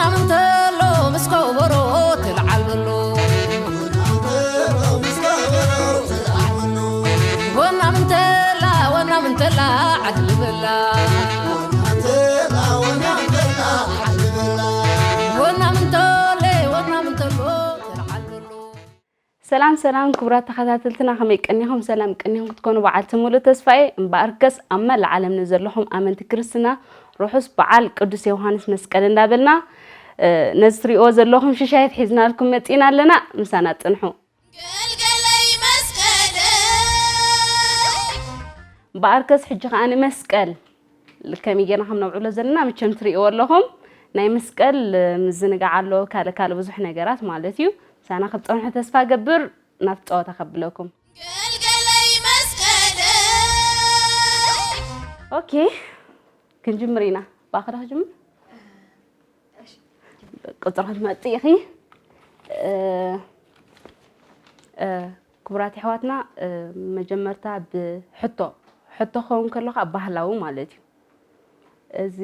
ወናም እንተሎ ምስ ከበሮ ትልዓል በሎ። ወናም እንተላ፣ ወናም እንተላ ዓድሊ በላ። ወናም እንተለ፣ ወናም እንተሎ ትልዓል በሎ። ሰላም ሰላም ክቡራት ተኸታተልትና፣ ከመይ ቀኒኹም? ሰላም ቀኒኹም ክትኮኑ በዓልቲ ሙሉእ ተስፋ እየ። እምበኣርከስ ኣብ መላእ ዓለም ንዘለኹም ኣመንቲ ክርስትና ርሑስ በዓል ቅዱስ ዮሃንስ መስቀል እንዳበልና፣ እ፣ ነዚ ትሪእዎ ዘለኹም ሽሻየት ሒዝናልኩም መጺና ኣለና። ምሳና ጽንሑ። ገልገለይ መስቀለይ። እምበኣርከስ ሕጂ ከኣ ንመስቀል ከመይ ጌርና ከም ነብዕሎ ዘለና መቸም ትሪእዎ ኣለኹም። ናይ መስቀል ምዝንጋዕ ኣሎ፣ ካልእ ካልእ ብዙሕ ነገራት ማለት እዩ። ምሳና ክትጸንሑ ተስፋ ገብር። ናብቲ ጸወታ ከብለኩም። ገልገለይ መስቀለይ። ኦኬ፣ ክንጅምር ኢና። ብኣኻ ዶ ክጅምር? ቁጽሪ ክትመርጺ ኢኺ። እ፣ እ፣ ክቡራት ኣሕዋትና፣ እ፣ መጀመርታ ብሕቶ፣ ሕቶ ክኸውን ከሎ ከዓ ባህላዊ ማለት እዩ። እዚ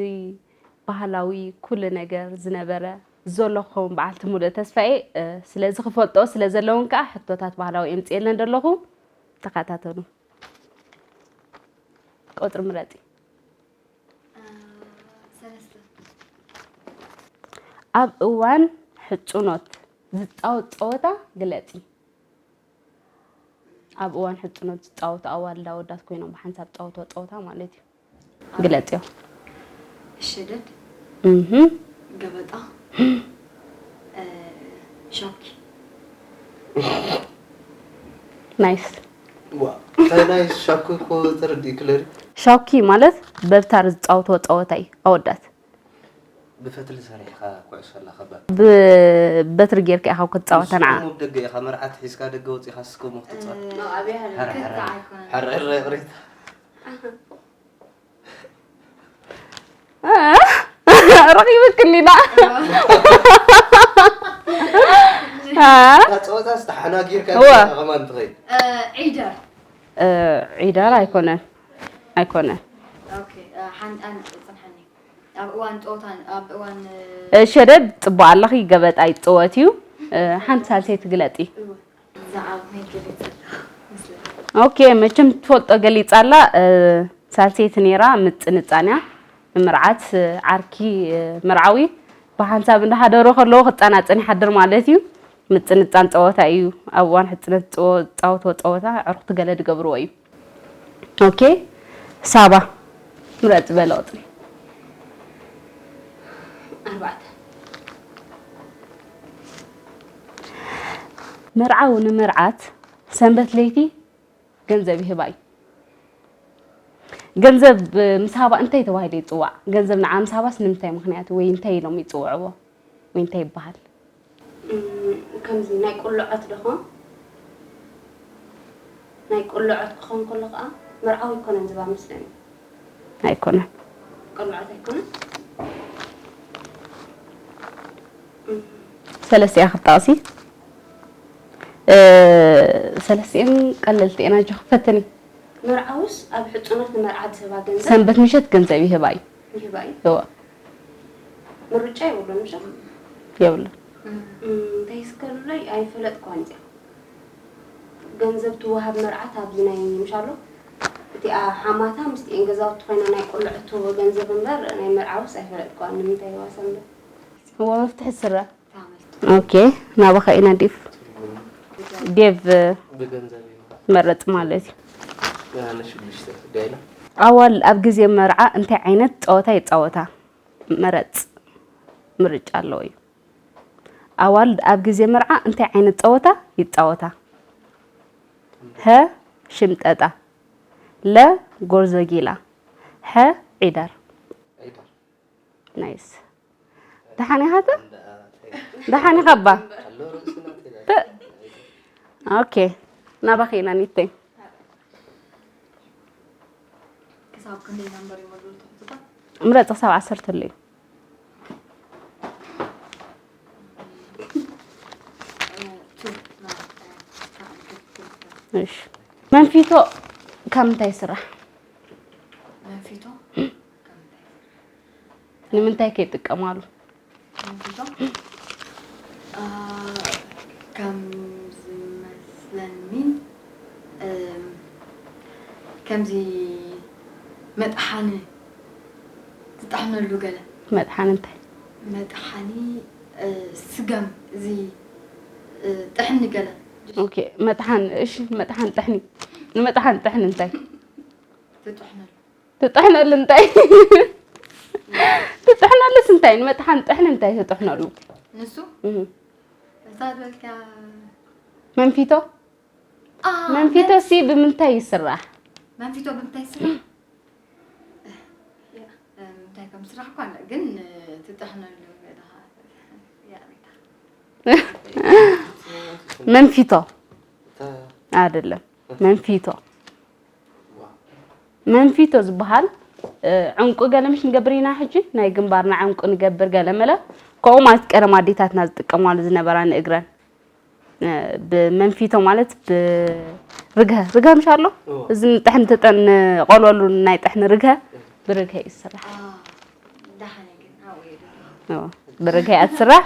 ባህላዊ ኩሉ ነገር ዝነበረ ዘሎ ክኸውን በዓልቲ ሙሉእ ተስፋ እየ። እ፣ ስለዚ ክፈልጦ ስለ ዘለውን ከዓ ሕቶታት ባህላዊ የምፅኤለን ዘለኹ። ተኸታተሉ። ቁፅሪ ምረፂ። አ፣ ሰለስተ። ኣብ እዋን ሕፁኖት ዝፃወት ፀወታ ግለፂ። ኣብ እዋን ሕፅኖት ዝፃወቱ ኣዋልድ ኣወዳት ኮይኖም ብሓንሳብ ዝፃወትዎ ፀወታ ማለት እዩ። ግለፅዮ። እሸደድ፣ እህ፣ ገበጣ፣ እ፣ ሻኪ። ናይስ። ዋ፣ እንታይ ናይ ሻኩ እኮ ተረዲእክለኒ። ሻኪ ማለት በብታር ዝፃወትዎ ፀወታ እዩ ኣወዳት። ብፈትሊ ሰሪሕኻ ኩዕሶ ኣላ ከባድ። ብበትሪ ጌርካ ኢኻ ክትፃወታ ንዓ። ስኮሞ ብደገ ኢኻ መርዓት ሒዝካ ደገ ወፂኻ ስኮሞ ክትፃወት። እ፣ ኣብ ያህል ሐረ፣ ሐረ፣ ክልተ ኣይኮነን። ሐረ፣ ሐረ፣ ሬታ። ረኺብክኒ ዳ። እ? እታ ፀወታ ዝተሓናጊርካ እወ። ከማን ትኸይድ። እ፣ ዒደር። እ፣ ዒደር ኣይኮነን። ኣይኮነን። ኦኬ፣ እ፣ ሓንቲ፣ ሓንቲ ጽንሓኒ። ኣብ እዋን ጸወታ፣ ኣብ እዋን፣ እ፣ ሸደድ ጽቡቕ ኣለኺ፣ ገበጣ ይጽወት እዩ። እ፣ ሓንቲ ሳልሰይቲ ግለጢ። እወ። እዛ ኣብ ናይ ገሊጸላ መስለኒ። ኦኬ፣ መቸም ትፈልጦ ገሊጻ ኣላ። እ፣ ሳልሰይቲ ነይራ፣ ምጽንጻን እያ። ንምርዓት፣ እ፣ ዓርኪ፣ እ፣ መርዓዊ ብሓንሳብ እንዳሃደሩ ከለዉ ክጸናጸን ይሓድር ማለት እዩ። ምጽንጻን ጸወታ እዩ። ኣብ እዋን ሕጽነት ዝጸወ-፣ ዝጻወትዎ ጸወታ ኣዕሩኽቲ ገለ ዝገብርዎ እዩ። ኦኬ፣ ሳባ ምረጽ በለ ቁጽሪ። ኣርባዕተ። መርዓዊ ንመርዓት ሰንበት ለይቲ ገንዘብ ይህባ እዩ። ገንዘብ፣ እ፣ ምስ ሃባ እንታይ ተባሂሉ ይጽዋዕ? ገንዘብ ንዓ ምስ ሃባስ ንምንታይ ምኽንያት ወይ እንታይ ኢሎም ይጽውዕዎ? ወይ እንታይ ይበሃል? እም፣ ከምዚ ናይ ቁልዖት ዶ ኾን? ናይ ቁልዖት ክኾን ከሎ ኸዓ መርዓዊ ኣይኮነን ዝባ መስለኒ። ኣይኮነን። ቁልዖት ኣይኮነን? እም። ሰለስቲኣ ክትጠቕሲ? እ፣ ሰለስቲኤን ቀለልቲ እየን፣ ኣጆኺ ፈትኒ። መርዓውስ ኣብ ሕጽኖት ንመርዓት ዝህባ ገንዘብ? ሰንበት ምሸት ገንዘብ ይህባ እዩ። ይህባ እዩ? እወ። ምርጫ የብሉን፣ ምሽ? የብሉን። እም፣ እንታይ ስከሉለይ ኣይፈለጥኳን እዚኣ። ገንዘብ ትወሃብ መርዓት ኣብዚ ናይ ምሽ ኣሎ። እቲኣ ሓማታ ምስቲኤን ገዛውቲ ኮይና ናይ ቆልዑ ትህቦ ገንዘብ እምበር ናይ መርዓውስ ኣይፈለጥኳን። ንምንታይ ይዋ ሰንበት? እወ፣ መፍትሒ ስረ። ኦኬ፣ ናባኻ ኢና ዴቭ። ዴቭ ብገንዘብ እዩ። መረጽ ማለት እዩ። ኣነ ሽዱሽተ ዳይና። ኣዋልድ ኣብ ግዜ መርዓ እንታይ ዓይነት ጸወታ ይጻወታ? መረጽ። ምርጫ ኣለዎ እዩ። ኣዋልድ ኣብ ግዜ መርዓ እንታይ ዓይነት ጸወታ ይጻወታ? ሀ፣ ሽምጠጣ። ለ፣ ጎርዞጊላ። ሐ፣ ዒደር። ዒደር። ናይስ። ደሓን ኢኻ ተ? ደሓን ኢኻ እባ? ተ-፣ ኦኬ። ናባኺ ኢና ኒተይ። ክሳብ ክንደይ ነምበር ይመልኡ ትሕዝቶ? ምረጽ፣ ክሳብ ዓሰርተ ኣለዩ። እሺ። መንፊቶ ካብ ምንታይ ይስራሕ? መንፊቶ? ንምንታይ ከ ይጥቀማሉ? መንፊቶ ከምዚ መጥሓኒ ትጠሕነሉ ገለ። መጥሓኒ እንታይ? መጥሓኒ፣ እ፣ ስገም፣ እዚ፣ እ፣ ጥሕኒ ገለ። ኦኬ፣ መጥሓን፣ እሺ፣ መጥሓን ጥሕኒ። ንመጥሓን ጥሕኒ እንታይ? ትጥሕነሉ። ትጥሕነሉ እንታይ? ትጥሕነሉስ እንታይ? ንመጥሓን ጥሕኒ እንታይ ትጥሕነሉ? ንሱ? እህ። እዛ ዝበልካ መንፊቶ? ኣ፣ መንፊቶ ሲ ብምንታይ ይስራሕ? መንፊቶ ብምንታይ ይስራሕ? ያ፣ እንታይ ከም ዝስራሕ እኳ፣ ግን ትጥሕነሉ ገለኻ። ያ፣ መንፊቶ? አይደለም። መንፊቶ። መንፊቶ ዝበሃል፣ እ፣ ዕንቁ ገለ ምሽ ንገብር ኢና ሕጂ፣ ናይ ግንባርና ዕንቁ ንገብር ገለ መለ። ከምኡ ማለት ቀደም ኣዴታትና ዝጥቀማሉ ዝነበራ ንእግረን። እ፣ ብመንፊቶ ማለት ብርግሀ፣ ርግሀ ምሽ ኣሎ? እዎ። እዚ ንጥሕኒ ትጠን-፣ ንቆልወሉ ናይ ጥሕኒ ርግሀ፣ ብርግሀ እዩ ዝስራሕ። ኣ፣ ደሓነ ግን ኣብኡ እየ ደለኹ። እዎ፣ ብርግሀ እያ ትስራሕ።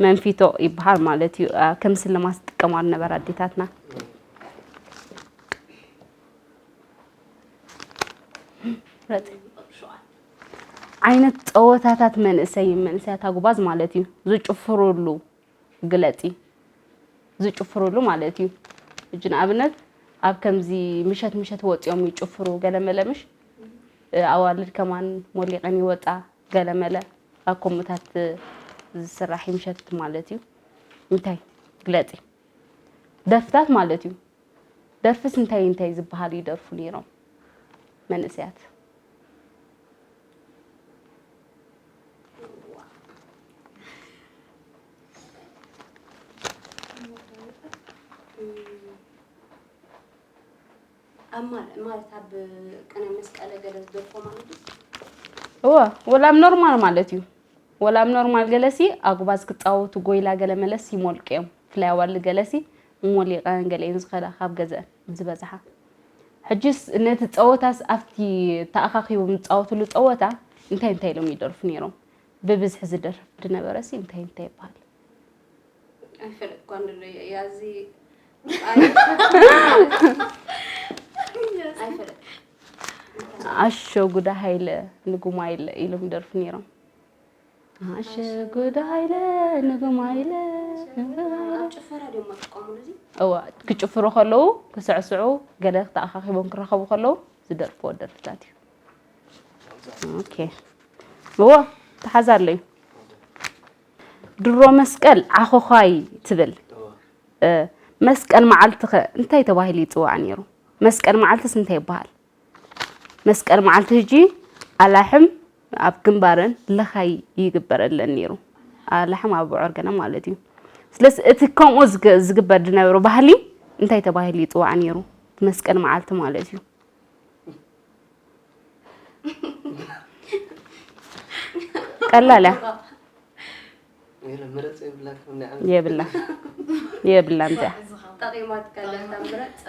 መንፊቶ ይበሃል ማለት እዩ። አ፣ ከም ስልማት ዝጥቀማሉ ነበራ ኣዴታትና። ረፂ። ዓይነት ፀወታታት መንእሰይ፣ መንእሰያት ኣጉባዝ ማለት እዩ። ዝጭፍሩሉ ግለፂ። ዝጭፍሩሉ ማለት እዩ። ሕጂ ንኣብነት ኣብ ከምዚ ምሸት ምሸት ወፂኦም ይጭፍሩ ገለመለ ምሽ፣ እ፣ ኣዋልድ ከማን ሞሊቐን ይወፃ ገለመለ። ኣብ ከምኡታት ዝስራሕ ምሸት ማለት እዩ። እንታይ ግለፂ። ደርፍታት ማለት እዩ። ደርፍስ እንታይ እንታይ ዝበሃል ይደርፉ ነይሮም መንእሰያት? ኣብ ማለ-፣ ማለት ኣብ ቅነ መስቀለ ገለ ዝደርፎ ማለት እዩ? እወ፣ ወላ ኣብ ኖርማል ማለት እዩ። ወላ ኣብ ኖርማል ገለሲ ኣጉባዝ ክጻወቱ ጎይላ ገለ መለስ ይሞልቁ እዮም። ብፍላይ ኣዋልድ ገለሲ ሞሊቐን ገሊኤን ዝኸዳ ካብ ገዘአን ዝበዝሓ። ሕጅስ ነቲ ጸወታስ ኣብቲ ተኣኻኺቦም ዝጻወትሉ ጸወታ እንታይ እንታይ ኢሎም ይደርፉ ነይሮም? ብብዝሒ ዝደርፍ ዝነበረሲ እንታይ እንታይ ይበሃል? ኣይፈለጥኳን ደሎ እየ እዚ ኣይፈለጥ ኣሸ ጉዳ ሃይለ ንጉማይለ ኢሎም ይደርፉ ነይሮም። ኣሸ ጉዳ ሃይለ ንጉማይለ ኣብ ጭፈራ ድዮም ዝጥቀሙሉ እዚ እዋ ክጭፍሩ ከለዉ ክስዕስዑ ገለ ተኣኻኺቦም ክራኸቡ ከለዉ ዝደርፍዎ ደርፍታት እዩ። ኦኬ እዎ ተሓዛ ኣለዩ። ድሮ መስቀል ዓኾዃይ ትብል እ፣ መስቀል መዓልቲ ኸ እንታይ ተባሂሉ ይፅዋዕ ነይሩ? መስቀል መዓልትስ እንታይ ይበሃል? መስቀል መዓልቲ ህጂ ኣላሕም ኣብ ግንባረን ለኻይ ይግበረለን ነይሩ። ኣላሕም ኣብ ብዖር ገና ማለት እዩ። ስለዚ እቲ ከምኡ ዝገ-፣ ዝግበር ዝነበሩ ባህሊ እንታይ ተባሂሉ ይፅዋዕ ነይሩ? መስቀል መዓልቲ ማለት እዩ። ቀላል እያ። ይረ ምረጽ የብላን ከም ናይ ዓመት የብላ የብላ እንዚኣ ጠቂማትካ ለታ ምረጽ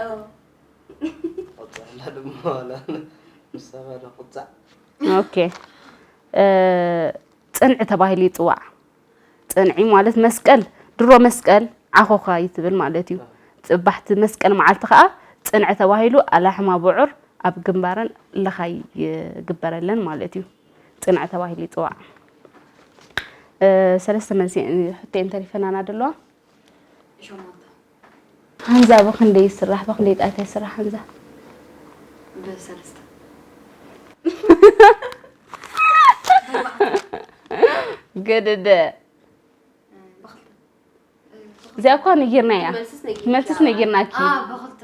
ቆጻላ ድማ ዋላ ንሳባ ዶ ቁጻዕ ኦኬ እ፣ ጽንዒ ተባሂሉ ይጽዋዕ። ጽንዒ ማለት መስቀል ድሮ መስቀል ዓኾኻ ይትብል ማለት እዩ። ጽባሕቲ መስቀል መዓልቲ ከዓ ጽንዒ ተባሂሉ ኣላሕማ ብዑር ኣብ ግንባረን ለኻይ ይግበረለን ማለት እዩ። ጽንዒ ተባሂሉ ይጽዋዕ። እ፣ ሰለስተ መልሲ ሕቶ እንተሪፈናና ደለዋ ሸሞንተ ሃንዛ ብኽንደይ ይስራሕ? ብኽንደይ ጣይታ ይስራሕ ሃንዛ? ብሰለስተ ገደደ እዚኣ እኳ ነጊርናያ መልስስ ነጊ መልስስ ነጊርናኪ አ ብኽልተ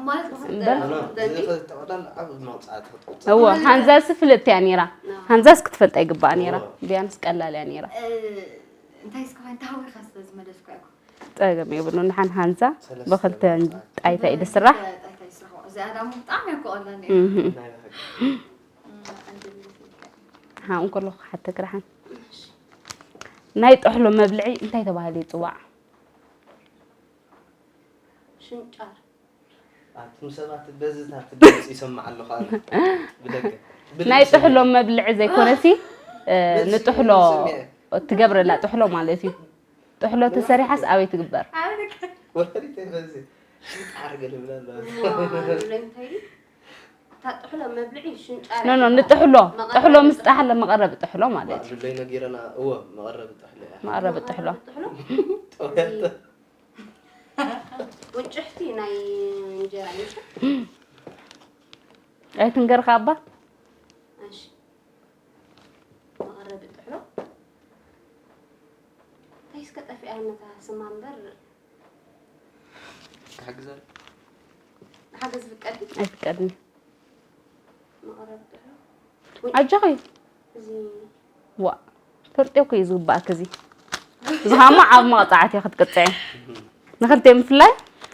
ማለት ብኽልተ እምበር ኖ እዚ ጠቕላላ ዓብ መቕፃዕቲ ክትቆፅር እዎ ሃንዛስ ፍልጥቲ እያ ነይራ ሃንዛስ ክትፈልጣ ይግባእ ነይራ ቢያንስ ቀላል እያ ነይራ እንታይ እስከ ተሃዊኻ ስለ ዝመለስኩ እኮ ጸገም የብሉን ንሓን ሃንዛ ሰለስተ ብኽልተ መቕፃዕቲ ጣይታ እዩ ዝስራሕ ጣይታ ይስራሖ እዚኣ ዳሞ ብጣዕሚ እኮ ቀላል ነይራ እህ ናይ ብሓቂ ሃ እንከሎ ክሓተክ ርሓን ናይ ጥሕሎ መብልዒ እንታይ ተባሂሉ ይፅዋዕ ሽንጫር ኣቱም ሰባት በዝታት ድምፂ ይሰማዕ ኣለኹ ኣነ ብደገ ናይ ጥሕሎ መብልዒ ዘይኮነሲ እ፣ ንጥሕሎ ትገብረላ ጥሕሎ ማለት እዩ ጥሕሎ ተሰሪሓስ ኣበይ ትግበር ወላዲተይ በዚ ሽጣር ገለ ብላ ኣለዋ ብለንታይ እታ ጥሕሎ መብልዒ ሽንጫ ኖ ኖ ንጥሕሎ ጥሕሎ ምስ ጣሕለ መቐረቢ ጥሕሎ ማለት እዩ። ድለይ ነጊረና እወ መቐረቢ ጥሕሎ እያ። መቐረቢ ጥሕሎ ጥሕሎ ጠውያተ ውጭሕቲ ናይ እንጀራ ይመስል። ኣይትንገርካ ኣባ እሺ መቐረቢ ጥሕሎ እንታይ እስከ ጠፊኣ ነታ ስማ እምበር ክሕግዘ ሓገዝ ፍቀድ ኣይፍቀድኒ መቐረቢ ጥሕሎ ኣጆኺ እዚ ዋ ፍርጢ እኮ እዩ ዝግባኣክ እዚ እዚ ኻሞ ዓብ መቕፃዕት እየ ክትቅፅዒ ንክልተ ምፍላይ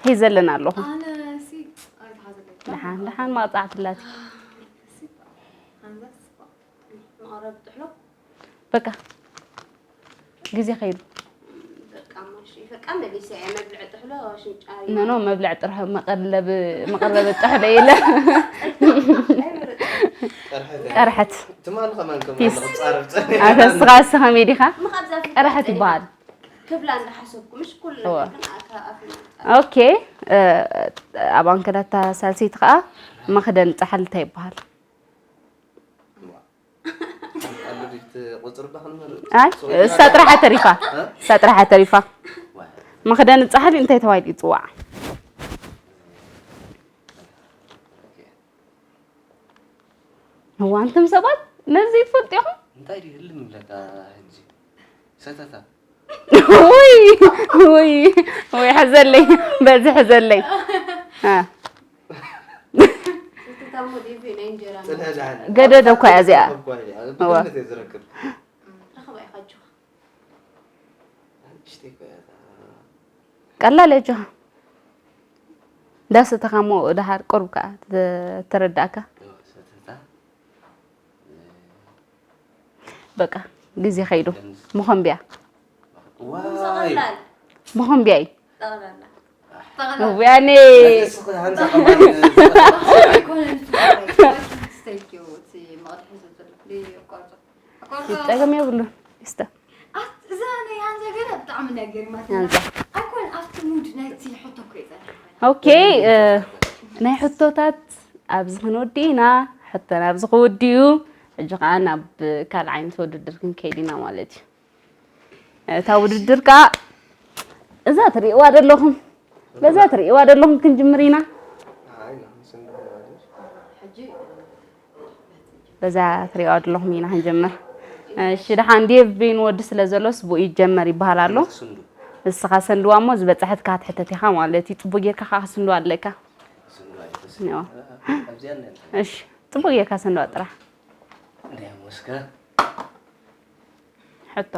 ሒዘ ኣለና ኣለኹ ኣነ ሲ ኣይተሓዘለይ ደሓን ደሓን መቕፃዕት ኣላትኪ ሃንዛስ መቐረቢ ጥሕሎ በቃ ግዜ ከይዱ በቃ ማሽ በቃ መሊሰ እየ መብልዒ ጥሕሎ ሽንጫሪ ኖ ኖ መብልዕ ጥርሑ መቀለብ መቀለብ ጥሕሎ የለ ቀርሐት ትማሊ ከማን ከም ፒስ። ክፃረብ ኣተ ስኻ ስኻ ሜዲኻ ቀርሐት ይበሃል ክብላ እንዳሓሰብኩ ምሽ ኩሉ እወ። ነገር ግን ኣካ ኣፍ ይመጣ ኦኬ እ፣ ኣብ ኣንከዳታ ሳልሰይቲ ከዓ መኽደን ፃሓል እንታይ ይበሃል ኣሉዲት ቁፅሪ ባ ክንመርጥ ኣይ እሳ ጥራሓ ተሪፋ እሳ ጥራሓ ተሪፋ መኽደን ፃሓል እንታይ ተባሂሉ ይፅዋዕ እዋ እንቶም ሰባት ነዚ ትፈልጡ ኢኹም እንታይ ድዩ ህልም ይብለካ ሕጂ ሰተታ ውይ ውይ ውይ ሕዘለይ በዚ ሕዘለይ እ፣ ትታሞ ዲቪ ናይ እንጀራ ፅልሀ ዝሓለ ገደደ እኳ እያ እዚኣ እኳ እያ ብግምት እየ ዝረክብ ረኸባ ኢኻ ኣጆኻ ንእሽተይ እኳ እያ እታ ቀላል እያ ጆኻ ዳስ እተኻ እሞ ደሓር ቁርብ ከዓ ተ- ተረዳእካ ሰተታ በቃ ግዜ ከይዱ መኾንብያ ዋይ መኾንብያ እዩ ጠቕላላ ውያኔ እስኺ ሃንሳ ከማን ጠገም የብሉን ይስተ እዛ ናይ ሃንዛ ገለ ብጣዕሚ ናይ ገሪማት ሃንዛ ኣይኮን ኣብቲ ሙድ ናይቲ ሕቶ እኮ ይፀንሕ ኦኬ እ፣ ናይ ሕቶታት ኣብዚ ክንወዲ ኢና ሕቶና ኣብዚ ክውዲ እዩ ሕጂ ከዓ ናብ ካልእ ዓይነት ውድድር ክንከይድ ኢና ማለት እዩ እታ ውድድር ከዓ እዛ ትርእይዋ ዘለኹም በዛ ትርእይዋ ዘለኹም ክንጅምር ኢና በዛ ትርእይዋ ዘለኹም ኢና ክንጅምር እሺ ደሓን ዴቪን ወዲ ስለ ዘሎስ ብኡ ይጀመር ይበሃል ኣሎ ስንዱ ንስኻ ሰንድዋ እሞ ዝበፅሐትካ ክትሕተት ኢኻ ማለት እዩ ፅቡቅ ጌርካ ከዓ ክስንድዋ ኣለካ ስንዱ ያው። ኣብዚኣና እሺ ፅቡቅ ጌርካ ሰንድዋ ጥራሕ እንዲያ ወስከ ሕቶ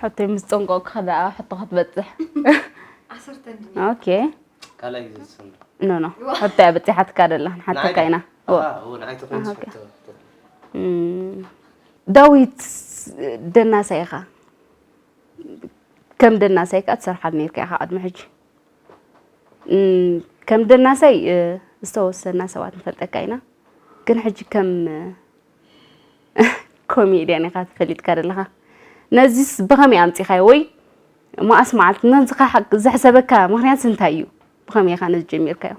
ሕቶ ምስ ፀንቀቁ ከዳ ሕቶ ክትበፅሕ ዓሰርተ እንድኒ ኦኬ ካልኣይ ግዜ ዝሰንዱ ኖ ኖ ሕቶ እያ በፂሓትካ ደላ ንሓተካ ኢና ንዓይ ተኮይኑ ዝፈቶ ዳዊት ደናሳይ ኢኻ ከም ደናሳይ ከዓ ትሰርሓሉ ነርካ ኢኻ ቅድሚ ሕጂ ከም ደናሳይ ዝተወሰና ሰባት ንፈልጠካ ኢና ግን ሕጂ ከም ኮሜድያን ኢኻ ተፈሊጥካ ዘለኻ ነዚስ ብኸመይ ኣምፂኻዮ ወይ መኣስ መዓልቲ ነዚ ዘሕሰበካ ምክንያት እንታይ እዩ ብኸመይ ኢኻ ነዚ ጀሚርካዮ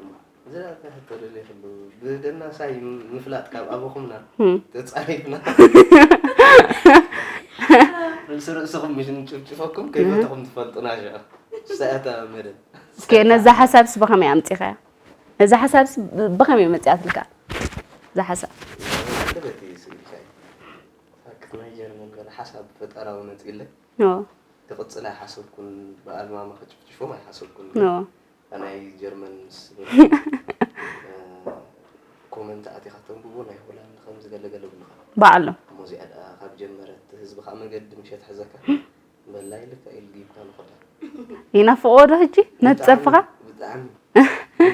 ዝረኣካ ሕቶ ደለ ይኽሉ ብደናሳይ ምፍላጥ ካብ ኣበኹምና ተፃሪፍና ርእሲ ርእስኹም ምሽ ንጭፍጭፈኩም ከይፈተኹም ትፈልጡና ሽዑ ሰኣታ መደብ እስከ ነዛ ሓሳብስ ብኸመይ ኣምፂኻያ ነዛ ሓሳብስ ብኸመይ መፅኣትልካ እዛ ሓሳብ ለበቲ ስኢልካይ ሳክት ናይ ጀርመን ገለ ሓሳብ ፈጠራዊ መፅኢለይ ክቕፅል ኣይሓሰብኩን ብኣልማማ ክጭፍጭፎም ኣይሓሰብኩን ናይ ጀርመን ምስ ኮመንት ኣቲኻ ተንብቦ ናይ ሆላንድ ከምዚ ገለገለ ብልኻ ባዕሎም እሞ እዚኣ ደኣ ካብ ጀመረት ህዝቢ ከዓ መገዲ ምሸት ሕዘካ በላይ ልካ ኢል ጊብካ ንኸዳ ይናፍቆ ዶ ሕጂ ነቲ ፀርፍኻ ብጣዕሚ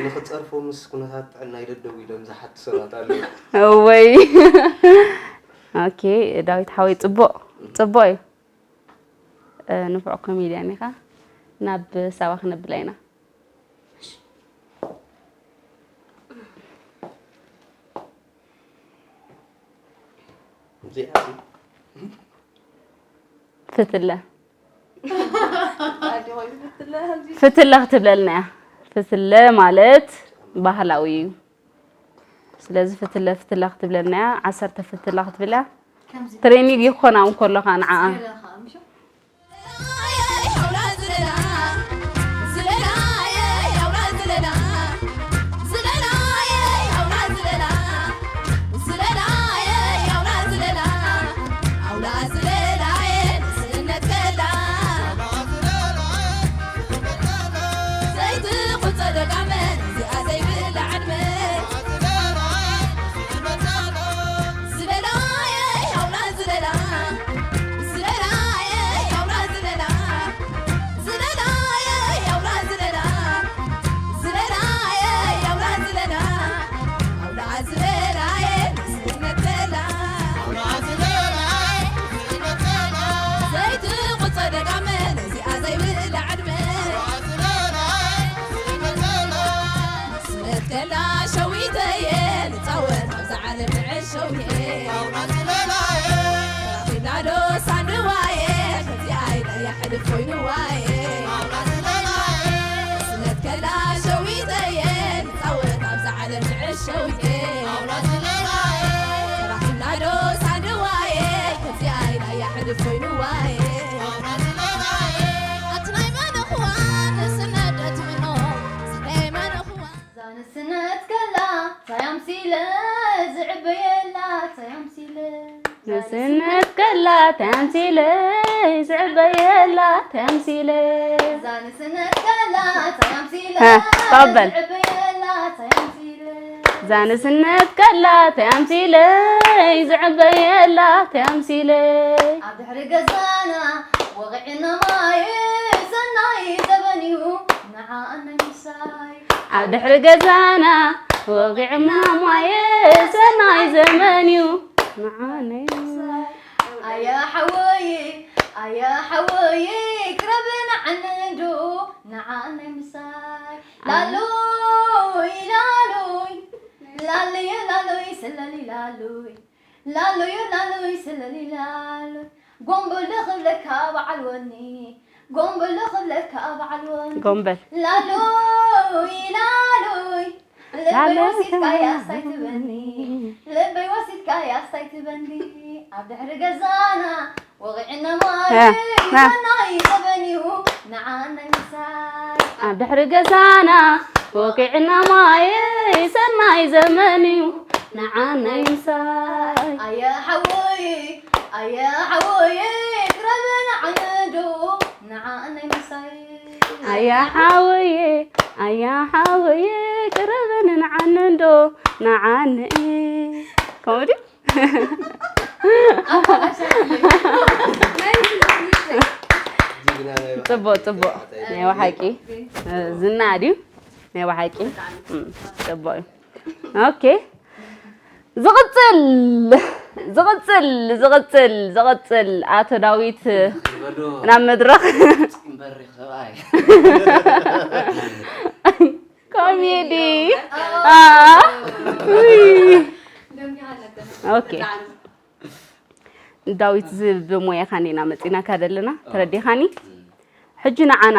ንኽፀርፎ ምስ ኩነታት ጥዕና ይደደው ኢሎም ዝሓቱ ሰባት ኣለዉ እወይ ኦኬ ዳዊት ሓወይ ፅቡቅ ፅቡቅ እዩ ንፉዕ ኮሜድያን ኢኻ ናብ ሳባ ክነብላ ኢና እዚኣ ፍትለ ፍትለ ክትብለልና እያ። ፍትለ ማለት ባህላዊ እዩ። ስለዚ ፍትለ ፍትላ ክትብለልና እያ። ዓሰርተ ፍትላ ክትብላ ትሬኒንግ ይኾና እንከሎ ከዓ ንዓኣ ንስነት ከላ ተምሲለ ዝዕበየላ ተምሲለ ዛንስነት ከላ ተምሲለ እ፣ ተቐበል። ዝዕበየላ ተምሲለ ዛንስነት ከላ ተምሲለ ዝዕበየላ ተምሲለ ኣብ ድሕሪ ገዛና ወቕዕና ማይ ሰናይ ዘበን እዩ ንዓኣና ምሳይ ኣብ ድሕሪ ገዛና ወቒዕና ማየ ሰናይ ዘመን እዩ ንዓነይ ኣየ ሓወይ ኣየ ሓወይ ቅረብ ንዓኒ እንዶ ንዓነይ ምሳይ ላሎይ ላሎይ ላሎይ ላሎይ ስለሊ ላሎይ ላሎይ ላሎይ ስለሊ ላሎይ ጎንበል ክብለካ በዓል ወኒ ጎንበል ክብለካ በዓል ወኒ ጎንበል ላሎይ ላሎይ ልበይ ላሎይ ወሲድካ ያስታይ ትበኒ ልበይ ወሲድካ ያስታይ ትበኒ ኣብ ድሕሪ ገዛና ወቒዕና ማይ እ፣ እ። ሰናይ ዘበን እዩ ንዓነይ ምሳይ ኣብ ድሕሪ ገዛና ወቒዕና ማይ ሰናይ ዘመን እዩ ንዓነይ ምሳይ ኣየ ሓወይ ኣየ ሓወይ ቅረብ ንዓኒ ዶ ንዓነይ ምሳይ ኣያ ሓወየ ኣያ ሓወየ ቅረበኒ ንዓኒ እንዶ ንዓኒ ከምኡ ድዩ ጽቡቅ ጽቡቅ ናይ ብሓቂ ዝና ድዩ ናይ ብሓቂ እም፣ ጽቡቅ እዩ ኦኬ ዝቕጽል ዝቕጽል ዝቕጽል ዝቕጽል ኣቶ ዳዊት ናብ መድረኽ ኮሜዲ ኦኬ ዳዊት ዝብሞያኻ እንዲና መፂናካ ዘለና ተረዲኻኒ ሕጂ ንዓና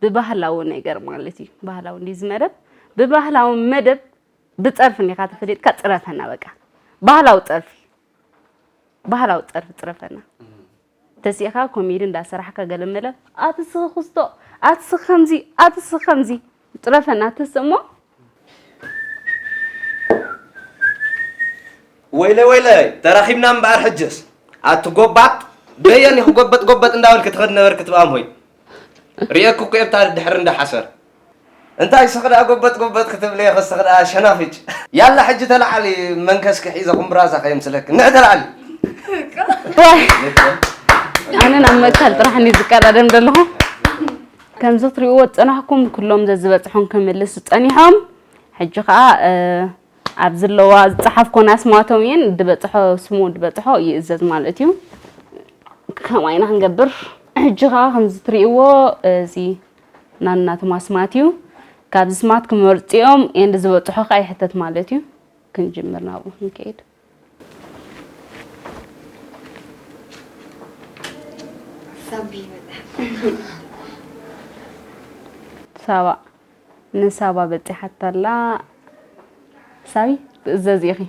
ብባህላዊ ነገር ማለት እዩ ባህላዊ እንዲ ዝመደብ ብባህላዊ መደብ ብፀርፊ እንዲኻ ተፈሊጥካ ፅረፈና በቃ ባህላዊ ፀርፊ ባህላዊ ፀርፊ ፅረፈና ተሲእኻ ኮሜዲ እንዳሰራሕካ ገለመለ ኣትስኺ ክስቶ ኣትስኺ ከምዚ ኣትስኺ ከምዚ ፅረፈና ተስእሞ ወይለ ወይለ ተራኺብና እምበኣር ሕጅስ ኣቲ ጎባጥ በየን ኢኺ ጎበጥ ጎበጥ እንዳበልኪ ትኸዲ ነበርኪ ትብኣም ሆይ ርእየኪ እኮ እየ ብታ ድሕሪ እንዳ ሓሰር እንታይ ስኺ ደኣ ጎበጥ ጎበጥ ክትብሊ ኢኺ ስኺ ደኣ ሸናፍጭ ያላ ሕጂ ተላዓሊ መንከስኪ ሒዘ ኩምብራዛ ከየምስለኪ ንዕ ተላዓሊ ዋይ ኣነ ናብ መትከል ጥራሕ እንዲየ ዝቀዳደም ዘለኹ ከምዚ ክትሪእዎ ዝፀናሕኩም ኩሎም ዘዝበፅሖም ክምልስ ፀኒሖም ሕጂ ከዓ ኣብ ዝለዋ ዝፀሓፍኮን ኣስማቶም እየን ድበፅሖ ስሙ ድበፅሖ ይእዘዝ ማለት እዩ ከማይና ክንገብር ሕጂ ከዓ ከምዚ ትሪእዎ እዚ ናናቶም ኣስማት እዩ ካብዚ ስማት ክመርፅኦም and ዝበፅሖ ከዓ ይሕተት ማለት እዩ ክንጅምር ናብኡ ክንከይድ ሳቢ ይበፅሕ ሳባ፣ ንሳባ በጺሓታ ኣላ። ሳቢ፣ ትእዘዝ ኢኺ።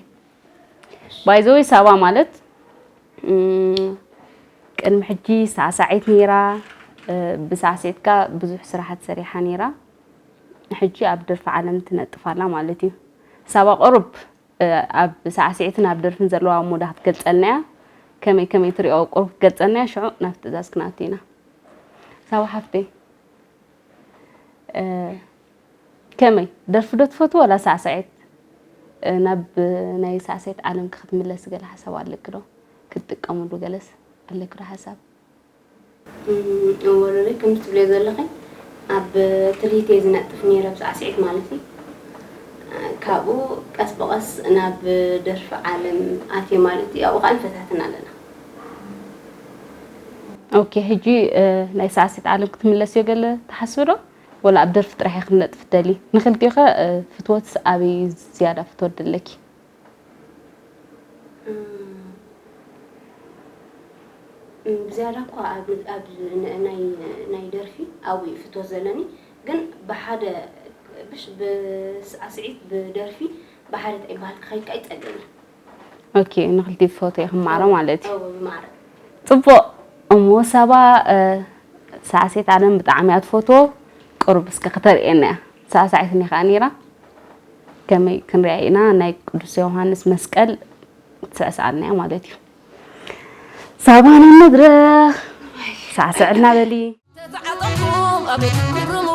ባይ ዘ ወይ፣ ሳባ ማለት፣ እም፣ ቅድሚ ሕጂ ሳዕሳዒት ነይራ፣ እ፣ ብሳዕስዒትካ ብዙሕ ስራሓት ሰሪሓ ነይራ። ሕጂ ኣብ ደርፊ ዓለም ትነጥፍ ኣላ ማለት እዩ። ሳባ፣ ቁሩብ፣ እ፣ ኣብ ሳዕስዒትን ኣብ ደርፍን ዘለዋ ሞዳ ክትገልጸልና እያ። ከመይ ከመይ ትሪኦ ቁሩብ ክትገልጸልና እያ። ሽዑ ናብ ትእዛዝ ክንኣቱ ኢና። ሳባ ሓፍተይ፣ እ፣ ከመይ፣ ደርፊ ዶ ትፈትዊ ዋላ ሳዕሳዒት? እ፣ ናብ ናይ ሳዕሳዒት ዓለም ክትምለሲ ገለ ሓሳብ ኣለኪ ዶ? ክትጥቀምሉ ገለስ ኣለኪ ዶ ሓሳብ? እም፣ እወ፣ ሎለይ ከምቲ ትብልዮ ዘለኺ ኣብ ትልሂት እየ ዝነጥፍ ነይረ፣ ብሳዕስዒት ማለት እዩ። ካብኡ ቀስ ብቐስ ናብ ደርፊ ዓለም ኣትየ ማለት እዩ። ኣብኡ ከዓ ንፈታተን ኣለና። ኦኬ፣ ሕጂ፣ እ፣ ናይ ሳዕስዒት ዓለም ክትምለስዮ ገለ ትሓስቢ ዶ? ወላ ኣብ ደርፊ ጥራሕ ኢኺ ክትነጥፊ ትደልዪ? ንክልቲኡ ኸ፣ እ፣ ፍትወትስ ኣበይ ዝያዳ ፍትወት ደለኪ? እም፣ ብዝያዳ እኳ ኣብ፣ ኣብ ን-፣ ናይ፣ ናይ ደርፊ ኣብኡ እዩ ፍትወት ዘለኒ፣ ግን ብሓደ፣ ብሽ-፣ ብሳዕስዒት ብደርፊ ብሓደ እንታይ ይበሃል ክኸይድ ከዓ ይጸልእኒ። ኦኬ፣ ንክልቲኡ ትፈትዎ ኢኺ ማዕረ ማለት እዩ። እዎ፣ ብማዕረ። ጽቡቕ። እሞ ሳባ፣ እ፣ ሳዕስዒት ዓለም ብጣዕሚ እያ ትፈትዎ። ቁሩብ እስከ ከተርእየና እያ። ሳዕሳዒት እኒኣ ከኣ ነይራ። ከመይ ክንሪኣ ኢና? ናይ ቅዱስ ዮሃንስ መስቀል ትስዕስዓልና እያ ማለት እዩ። ሳባ ናብ መድረኽ ሳዕስዕልና በሊ። ተተዓጠቕኩም ኣቤት ክትግርሙ፣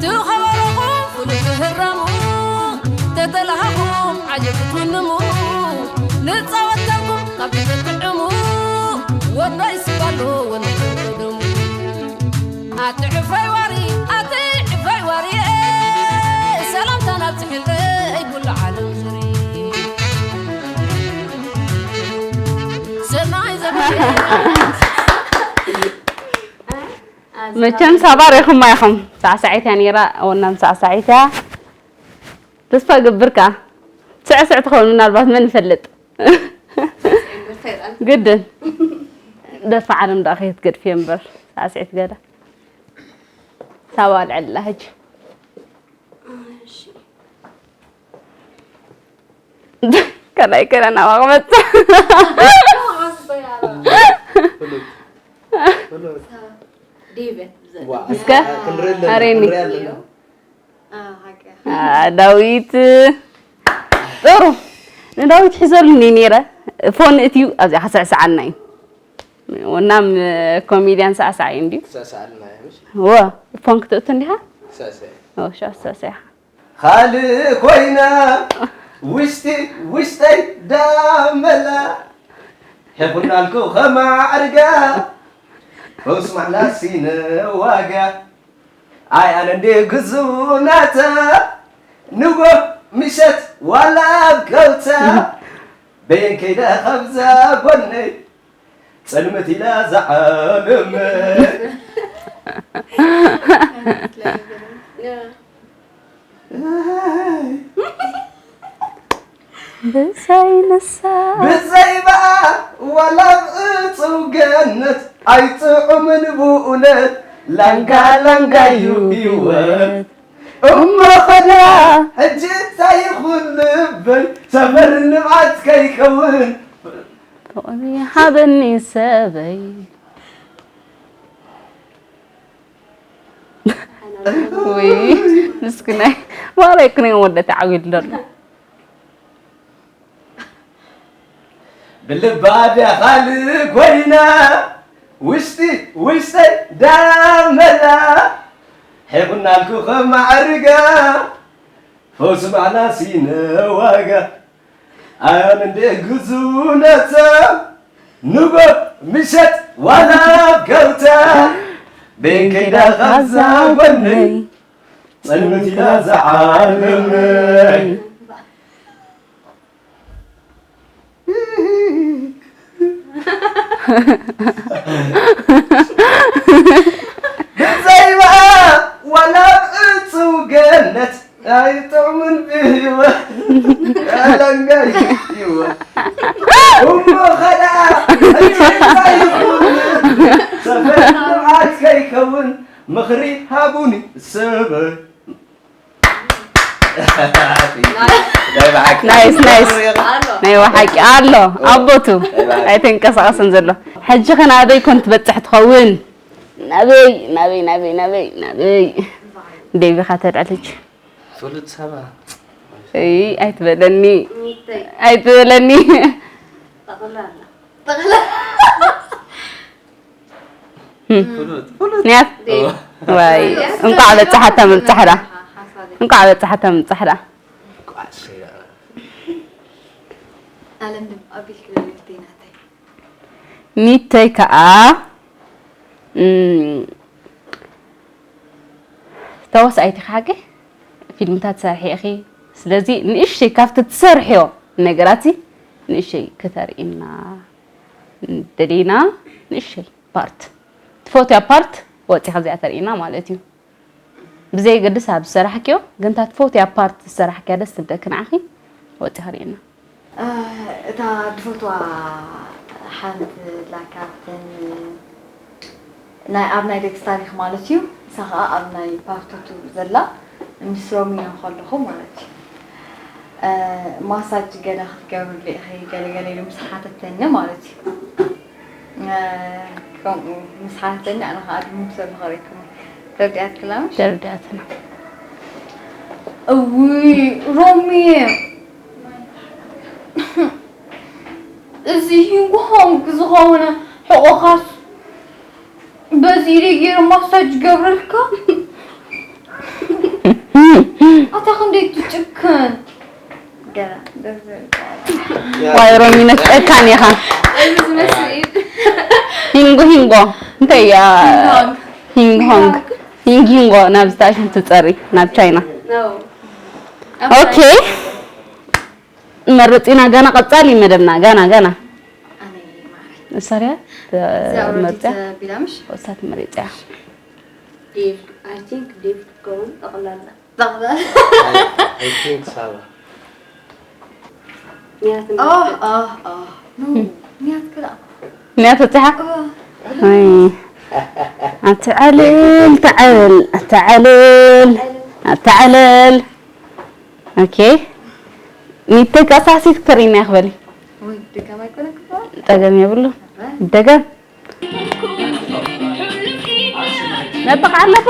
ትኸበረኹም ፍሉይ ትህረሙ፣ ተተላሃኹም ዓጀብ ክትውንሙ፣ ንጻወተልኩም ካብ ትጥዕሙ፣ ወኖ ይስባሉ ወኖ ትቕደሙ። ኣቲ ዕፋይ ዋሪ፣ ኣቲ ዕፋይ ዋሪ፣ ሰላምታና ኣብጽሕለይ ኩሉ ዓለም ዝሪ። ሰናይ ዘመን። መቸም ሳባ ሪኹማ ኢኹም። ሳዕሳዒት እያ ነይራ፣ ወናም ሳዕሳዒት እያ። ተስፋ እገብር ከኣ ስዕስዕ ትኸውን ምናልባት መን ይፈልጥ። ግድን። ደርፊ ዓለም ደኣ ከየትገድፍዮ እምበር ሳዕስዒት ገለ። ሳባ ኣልዕላ ሕጂ። እሺ። ከላይ ከለ ናባቕ መጽእ። ዴቨት ዘ-፣ ዋ፣ እስከ ክንርኢ ኣለና፣ ኣሬኒ። ክንርኢ ኣለና። ኣዎ፣ ሓቂ። አ፣ ዳዊት። ጥሩ። ንዳዊት ሒዘሉ እኒ ነይረ። ፎን እትዩ ኣብዚኣ ከስዕስዓልና እዩ። ወናም ኮሜድያን ሳዕሳዕ እዩ እንድዩ። ክሳሳልና እዩ፣ ምሽ? ወ፣ ፎን ክትእቱ እንዲኻ? ክሳሳ እዩ። ወ፣ ሻ፣ ሳሳ ኢኻ። ካልእ ኮይና ውሽጢ ውሽጠይ ዳመላ ሄኹናልኩ ኸማዕርጋ ፈውስ ማሕላሲ ንዋጋ ኣይ ኣነ እንዴ ግዙናተ ንጎ ምሸት ዋላ ኣብ ከውታ በየን ከይደ ኸብዛ ጎነይ ጸልመት ኢላ ዝዓለመ ብዘይ ንሳ ብዘይ ብኣ ዋላ ኣብ እጽው ገነት ኣይጥዑምን ብእውነት ላንጋ ላንጋ እዩ ህይወት እሞ ኸዳ ሕጂ እንታይ ይኹን ልበይ ሰፈር ንብዓት ከይከውን ፍቕሪ ሃበኒ ሰበይ። ውይ፣ ምስኪናይ። ዋላ ይኩነይ ወደ ተዓዊሉ ዘሎ። ብልባ ድያ ካልእ ኮይና፣ ውሽጢ ውሽጠይ ዳመላ፣ ሒቑናልኩ ኸማዕርጋ፣ ፈውሲ ባዕላ ሲነ ዋጋ። ኣነ እንደ ግዙነታ ንጎ ምሸት ዋላ ኣብ ከውታ ቤን ከይዳ ካብዛ ጎነይ ጸልመት ኢላ ዝዓለመይ። ብዘይባኣ ዋላ ኣብ እጽው ገነት ኣይጥዕሙን ብህይወት ኣላንጋይ ህይወት እሞ ኸዳ እንታይ ይኹን ሰፈር ልምዓት ከይከውን ምኽሪ ሃቡኒ ሰበይ። ናይ ብሓቂ። ናይስ፣ ናይስ። ናይ ብሓቂ ኣሎ ኣቦቱ ኣይተንቀሳቐስን ዘሎ። ሕጂ ኸ ናበይ ኮን ትበጽሕ ትኸውን? ናበይ ናበይ ናበይ ናበይ ናበይ? ዴቪኻ ተድዕል ሕጂ። ፍሉጥ ሰባ እይ ኣይትበለኒ ኣይትበለኒ። ፍሉጥ ፍሉጥ ንያት ዋይ እንኳዕ በጻሓታ ምብጻሕዳ እንኳዕ በጻሓታ ምብጻሕዳ። ኣለም ድም ኣቢልክ ለልፍተይ ናተይ ኒተይ ከኣ እም፣ ተዋሳኣይቲ ሓቂ ፊልምታት ትሰርሒ ኢኺ። ስለዚ ንእሽተይ ካብቲ ትሰርሕዮ ነገራት ንእሽተይ ክተርእይና ደሊና። ንእሽተይ ፓርት ትፈትያ ፓርት ወፂኻ እዚኣ ተርእይና ማለት እዩ። ብዘየገድስ ኣብ ዝሰራሕክዮ ግን እታ ትፈትያ ፓርት ዝሰራሕክያ ደስ ትብለኪ ንዓኺ ወፂኻ ርእይና። እታ ድፈትዋ ሓንቲ ላ ካብተን ናይ ኣብ ናይ ደቂ ታሪክ ማለት እዩ። ንሳ ከዓ ኣብ ናይ ፓርት ቱ ዘላ ምስ ሮሚኖ ከለኹ ማለት እዩ። ማሳጅ ገለ ክትገብርሉ ኢኺ ገለ ገለ ኢሉ ምስ ሓተተኒ ማለት እዩ። ከምኡ ምስ ሓተተኒ ኣነ ከዓ ድምም ሰሉ ከሪክሞ ተርዲኣትክላ ምሽ? ተርዲኣትና። እውይ ሮሚ እዚ ሂንጎ ሆንግ ዝኾነ ሕቆኻስ በዚ ኢደ ገይረ ማሳጅ ገብረልካ። ኣታ ክንደይ ትጭክን። ገና ደርዘ ዋይ ሮሚኖ ጨካን ኢኻ። እዚ ዝመስል እዩ። ሂንጎ ሂንጎ እንታይ እያ? ሂንግ ሆንግ ሂንግ ሂንጎ ናብ ዝተኣሽም ትፀሪ ናብ ቻይና። ነው። ኦኬ መርፂና ገና ቀፃሊ መደብና ገና ገና ኣነ ማዕረ እሳርያ እዚኣ ኦረዲ መርፅያ ተቢላምሽ ወሳት መሪፅያ ዴቭ I think ዴቭ ክትከውን ጠቕላላ ጠቕላላ I think ሳባ ምክንያቱ ኦህ ኦህ ኦህ ኑ ምክንያት ክላ ምክንያት ወፅሓ ኦህ ኣትዓልል ተዓልል ኣትዓልል ኣትዓልል ኦኬ ሚተቀሳሲት ክተርእይና ይኽበል ወይ ድጋም ኣይኮነ ክፋ ጠገም የብሉ ደገም መበቕ ኣለቦ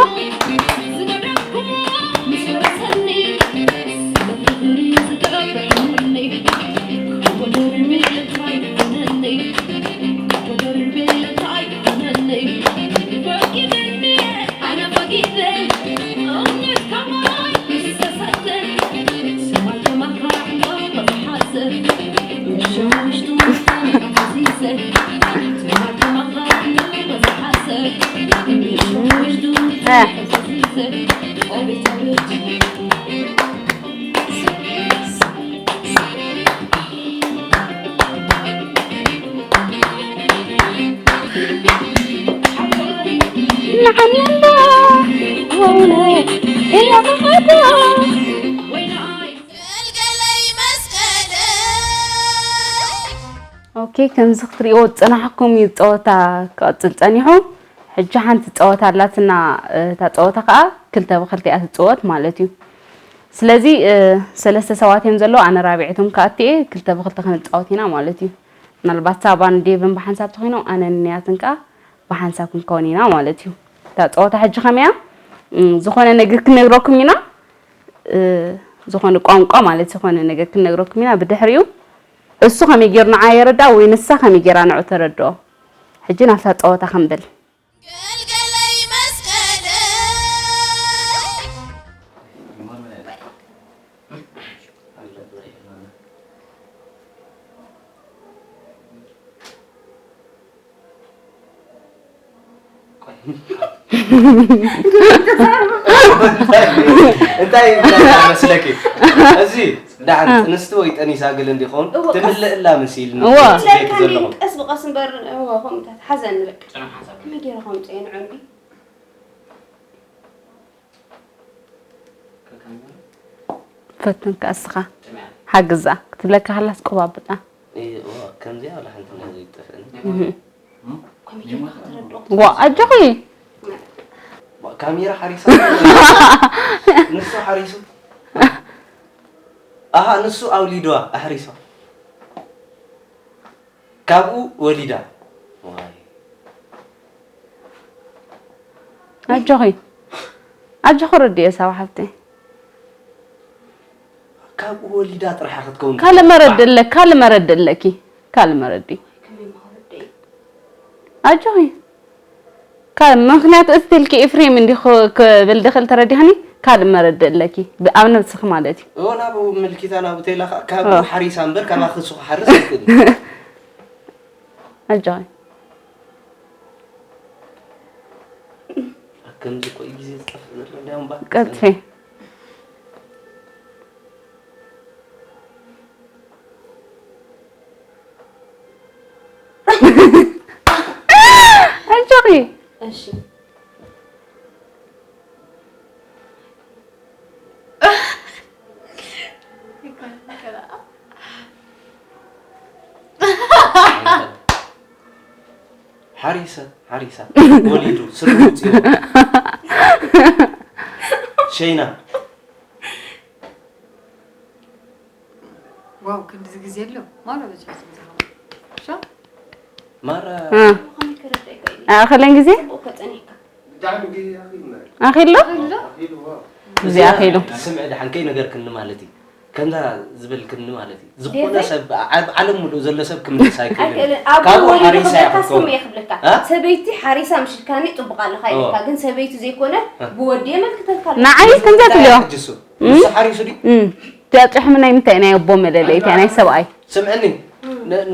ኦኬ ከምዚ ክትሪእዎ ዝፀናሕኩም እዩ ፀወታ ክቐፅል ፀኒሑ። ሕጂ ሓንቲ ፀወታ ኣላትና እታ ፀወታ ከዓ ክልተ ብክልተ እያ ትፅወት ማለት እዩ። ስለዚ ሰለስተ ሰባት እዮም ዘለዉ ኣነ ራብዒቶም ክኣቱ እየ ክልተ ብክልተ ክንፃወት ኢና ማለት እዩ። ምናልባት ሳባን ዴቭን ብሓንሳብ ተኮይኖም ኣነ ንንያትን ከዓ ብሓንሳብ ክንከውን ኢና ማለት እዩ። እታ ፀወታ ሕጂ ከመይ እያ? ዝኾነ ነገር ክንነግረኩም ኢና ዝኾነ ቋንቋ ማለት ዝኾነ ነገር ክንነግረኩም ኢና ብድሕሪኡ እሱ ከመይ ገይሩ ንዓ የረድኣ ወይ ንሳ ከመይ ገይራ ንዑ ተረድኦ። ሕጂ ናብታ ፀወታ ክንብል። እንታይ እንታይ መስለኪ እዚ ዳዕን ጥንስቲ ወይ ጠኒሳ ገለ እንዲኸውን ትምልእ እላ መሲል እዋ። ቤት ዘለኹም ቀስ ብቀስ እምበር እዎ ከምታት ሓዘኒ በቃ ከመይ ገይረ ከምፅኦ ንዕንዲ ፈትን ከኣ እስኻ ሓግዛ ክትብለካ ሃላስ ቆባብጣ ከምዚኣ ወላ ሓንቲ ነገር ይጠፍእኒ ከመይ ገይርካ ከተረድኦ ዋ ኣጆኺ። ካሜራ ሓሪሳ ንሱ ሓሪሱ ኣሃ ንሱ ኣውሊድዋ ኣሕሪሳ ካብኡ ወሊዳ ዋይ ኣጆኺ ኣጆኺ ረድየ ሳባ ሓብተይ። ካብኡ ወሊዳ ጥራሕ ክትከውን ካልእ መረዲ ኣለኪ ካልእ መረዲ ኣለኪ ካልእ መረዲ ኣጆኺ ካብ ምክንያቱ እቲ ትልኪ ኤፍሬም እንዲ ክብል ድኽእል ተረዲኽኒ ካልእ መረዲ ኣለኪ ኣብ ነብስኺ ማለት እዩ ኦ ናብኡ ምልኪታ ናብኡ ተይላ ከዓ ካብኡ ሓሪሳ እምበር ካባኺ እሱ ክሓርስ ኣይክእልን ኣጆኺ ከምዚ ቆይ ግዜ ዝጠፍእ ዘሎ እንዲያውም ባ ቀልጥፊ ኣጆኺ እሺ ሓሪሰ ሓሪሳ ወሊዱ ስርሑ ውፅዎ ሸይና ዋው ክንድዚ ግዜ ኣሎ ማራ በጃ ዝምዝሃው ሻ ማራ ኣኸለን ግዜ ከፀኒሕካ ኣኺሎ ኣሎ ግዜ ኣኺሉ ስምዒ ድሓን ከይ ነገር ክኒ ማለት እዩ ከምዛ ዝበልክኒ ማለት እዩ ዝኾነ ሰብ ኣብ ዓለም ሙሉእ ዘሎ ሰብ ክምልስ ኣይክእልን ኣብ ካብኡ ወሊዱ ሓሪሳ እያ ክብለካ ስም ክትከውን እየ ክብለካ ሰበይቲ ሓሪሳ ምሽልካኒ ፅቡቅ ኣለካ ኢልካ ግን ሰበይቲ ዘይኮነ ብወዲ የመልክተልካ ኣሎ ንዓይ ከምዛ ትልዮ ጅሱ ንሱ ሓሪሱ ድዩ እዚኣ ጥሕሚ ናይ ምንታይ ናይ ኣቦ መለለይ እቲኣ ናይ ሰብኣይ ስምዕኒ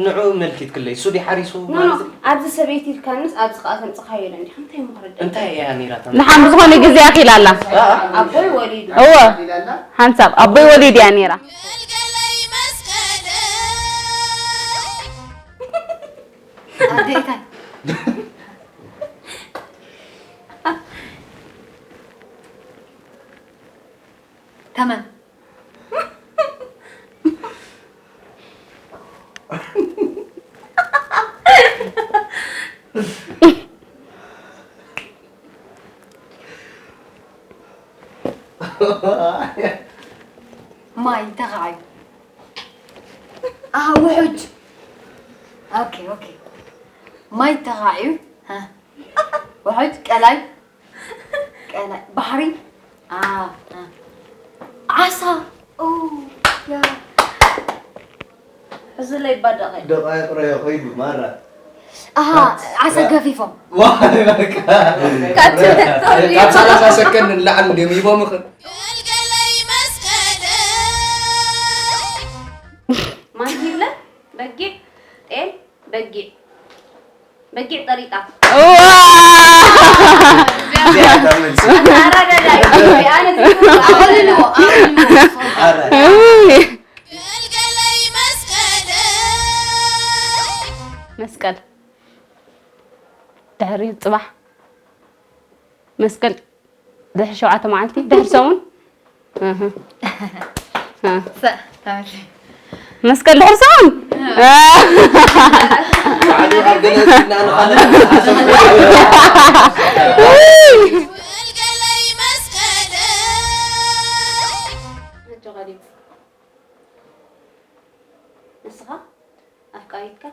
ንዑ መልኪት ክለይ እሱ ድዩ ሓሪሱ ኖ ኖ ኣብዚ ሰበይቲ ኢልካንስ ኣብዚ ከዓ ተምፅኻዮ ኢለ እንዲኻ እንታይ ምክርደ እንታይ እያ ነይራ ንሓን ብዝኾነ ግዜ ኣኺላ ኣላ ኣቦይ ወሊዱ እወ ሓንሳብ ኣቦይ ወሊድ እያ ነይራ ኣዴታይ ተመን ማይ ተኻዓዩ ኣሃ ውሑጅ ኦኬ ኦኬ ማይ ተኻዓዩ ውሑጅ ቀላይ ቀላይ ባሕሪ ዓሳ ሕዝለይ ባደቀ ደቃይቅ ረዮ ከይዱ ማራ ኣሃ ዓሳ ገፊፎም ካብ ሰላሳ ሰከንድ ንላዕሊ እንዲም ሂቦም ይኽእል ማንቲለ በጊዕ ጤል በጊዕ በጊዕ ጠሪጣ እዚኣ እታ መልሲ ኣራዳዳይ ኣነ ኣረ መስቀል ድሕሪ ፅባሕ መስቀል ድሕሪ ሸውዓተ መዓልቲ ድሕሪ ሰሙን ኣህ። ኣህ። መስቀል ድሕሪ ሰሙን ኣህ። ባዕሉ ኣብ ገለ እናንኻለ ንስኻ ኣፍቃሪትካ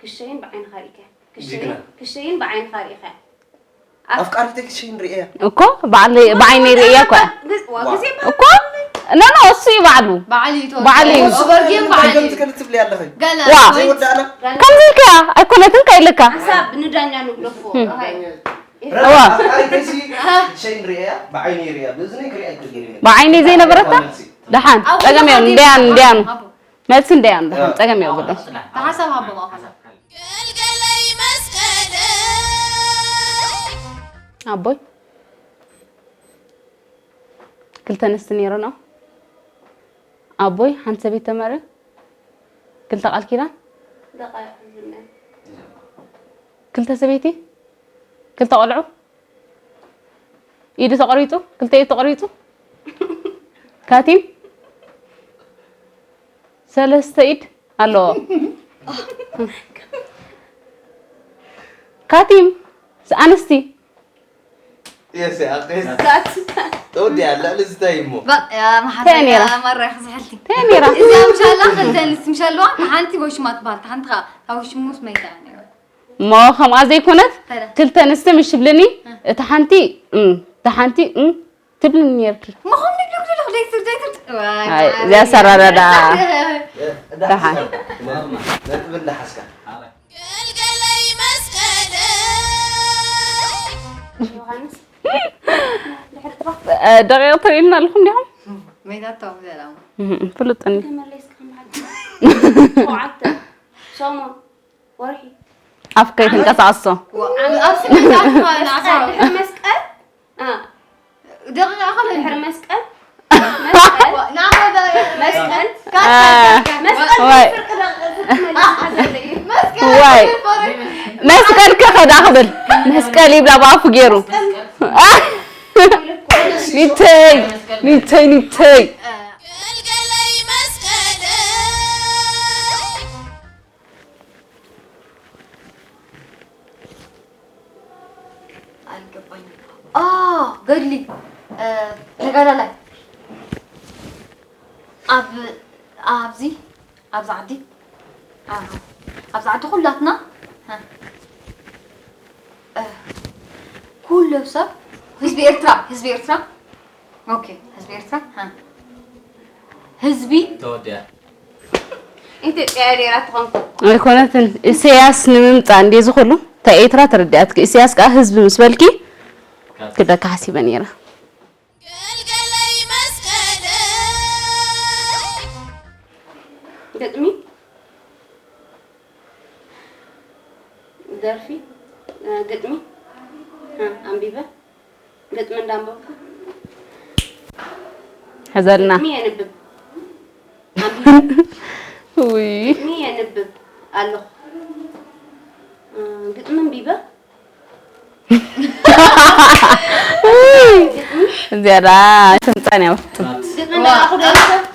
ክሸይን ብዓይንኻ ርኢካ ክሸይን ጅግና። ክሸይን ብዓይንኻ ርኢኻ ኣፍቃሪተይ ክሸይን ርእያ እኮ ባዕለይ ብዓይነይ ርእያ እኮ ዋ ግዜ እኮ ኖ ኖ እሱ እዩ ባዕሉ ባዕሊ ባዕሊ እዩ። ሱበር ጌም ባዕሊ ከምዚ ከ ትብሊ ኣለኺ ገለ ዋ። ወይ ዘይወዳእና ከምዚ ኢልካያ ኣይኮነትን ከ ኢልካ ሓሳብ ንዳኛ ንብሎ እኮ ኣይ እዋ። ሸይን ርእያ ብዓይኒ ርእያ ብእዝኒ ክሪኣ ኣይክእልን ብዓይኒ ዘይነበረታ ደሓን ጸገም የብሉ እንዲያን እንዲያን መልሲ እንዲያን ደሓን ጸገም የብሉ ተሓሳብ ሃቦ ማእኸል ኣቦይ ክልተ ኣንስቲ ነይረን ኣቦይ ሓንቲ ሰበይቲ ተመርዕዩ ክልተ ቃል ኪዳን ክልተ ሰበይቲ ክልተ ቆልዑ ኢዱ ተቆሪፁ ክልተ ኢዱ ተቆሪፁ ካቲም ሰለስተ ኢድ ኣለዎ ታቲም ኣንስቲ የስ ኣቅስ ተወዲ ኣላ ልዝታይ እሞ ባ ያ መሓባ ተይ ነይራ። ያ ማራ ክዝሕልቲ ተይ ነይራ። እዚኣ ምሻላ ክልተ ኣንስቲ ምሻለዋ ሓንቲ ወሽማ ትበሃል ሓንቲ ከዓ ካብ ወሽሙስ መይታ እያ ነይራ እሞ ከምኣ ዘይኮነት ተረ ክልተ ኣንስቲ ምሽ ትብልኒ እታ ሓንቲ እም፣ እታ ሓንቲ እም ትብልኒ ነርኪ መኾን ልብልብልብ ዘይትር ዘይትር ኣይ፣ እዚኣ ሰራራዳ። ደሓን። ነጥብ እንዳሓዝካ ገልገለይ መስቀለይ ዮሃንስ ደቂቕ ትርእዩና ኣለኹም ዲኹም መይታቶም ዘላሙ ፍሉጥኒ ሸውዓተ ሰሙን ወርሒ ኣፍ ከይትንቀሳቐሶ ኣብ ስምንት ዓመት ማለት ዓሳው ድሕሪ መስቀል እ፣ ደቂቕ ኣኸለ ድሕሪ መስቀል መስቀል መስቀል መስቀል ዋይ። ፍርቂ ደቂ ዝመልስ ሓዘለ እዩ ዋይ መስቀል ከኸዳ ክብል መስቀል ይብላ ብኣፉ ገይሩ ኒተይ ኒተይ ኒተይ ገልገለይ መስቀለይ ኣይገባኝም። ኦ ገድሊ እ፣ ተጋዳላይ ኣብ ኣብዚ ኣብዚ ዓዲ እ፣ ኣብዚ ዓዲ ኩላትና እ፣ እ፣ ኩሉ ሰብ ህዝቢ ኤርትራ ህዝቢ ኤርትራ ኦኬ ህዝቢ ኤርትራ እ፣ ህዝቢ ተወዲኣ ኢትዮጵያ ዴራ ትኾንኩ ኣይኮነትን ኢሳያስ ንምምፃእ እንዴ ዝኹሉ እንታይ ኤርትራ ተረዲኣትኪ ኢሳያስ ከዓ ህዝቢ ምስ በልኪ ክደካ ሓሲበ ነይረ ገልገለይ መስቀለይ ግጥሚ ደርፊ እ፣ ግጥሚ እ፣ ኣንቢበ ግጥሚ እንዳንበብኩ ሕዘልና ግጥሚ የንብብ ኣንቢበ ውይ ግጥሚ የንብብ ኣለኹ እ፣ ግጥሚ ኣንቢበ እዚኣ ዳ ትምፃን እያ ፍፁም ግጥሚ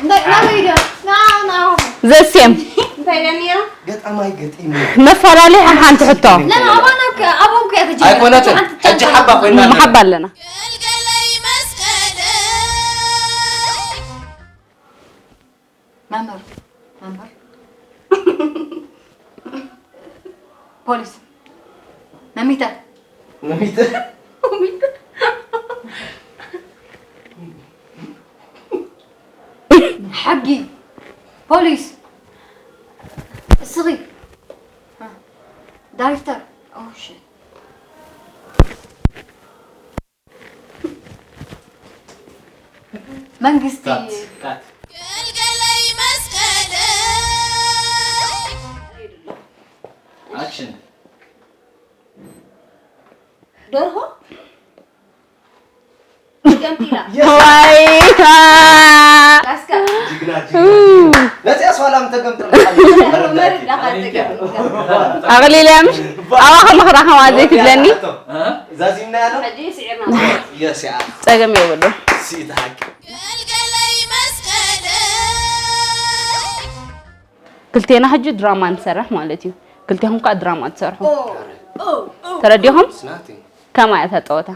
እንዳረኣኹ ደርሰ ዘሴም እንታይ ኢለ ነይረ ገጣማይ ገጢሙ መፈላለይ ሓንቲ ሕቶ ኣይኮነትን ሕጂ ሓባ ኮይና መሓባ ኣለና ገልገለይ መስቀለይ መምህር መምህር ፖሊስ መሚተ መሚተ ሕጊ ፖሊስ እስኺ ዳይሬክተር ኦሽ መንግስቲ ታት ገልገለይ መስቀለይ ኣክሽን ደርሆ ገምጢላ ዋይ ላስካ ጅግና ጅግና ነዚኣ ሷላም ተገምጥል መርዳኻ ተገምጢላ ኣቕሊልያ ምሽ ኣብኣ ከለኹ ዳ ከምኣ ዘይትብለኒ ዛዚምና ያለው ሕጂ ስዒርና የስ ያ ፀገም የብሉ ሲት ሀቅ ገልገለይ መስቀለይ ክልቴና ሕጂ ድራማ ንሰርሕ ማለት እዩ ክልቴኹም ከዓ ድራማ ትሰርሑ ተረዲኹም ስናቲንግ ከማይ እታ ፀወታ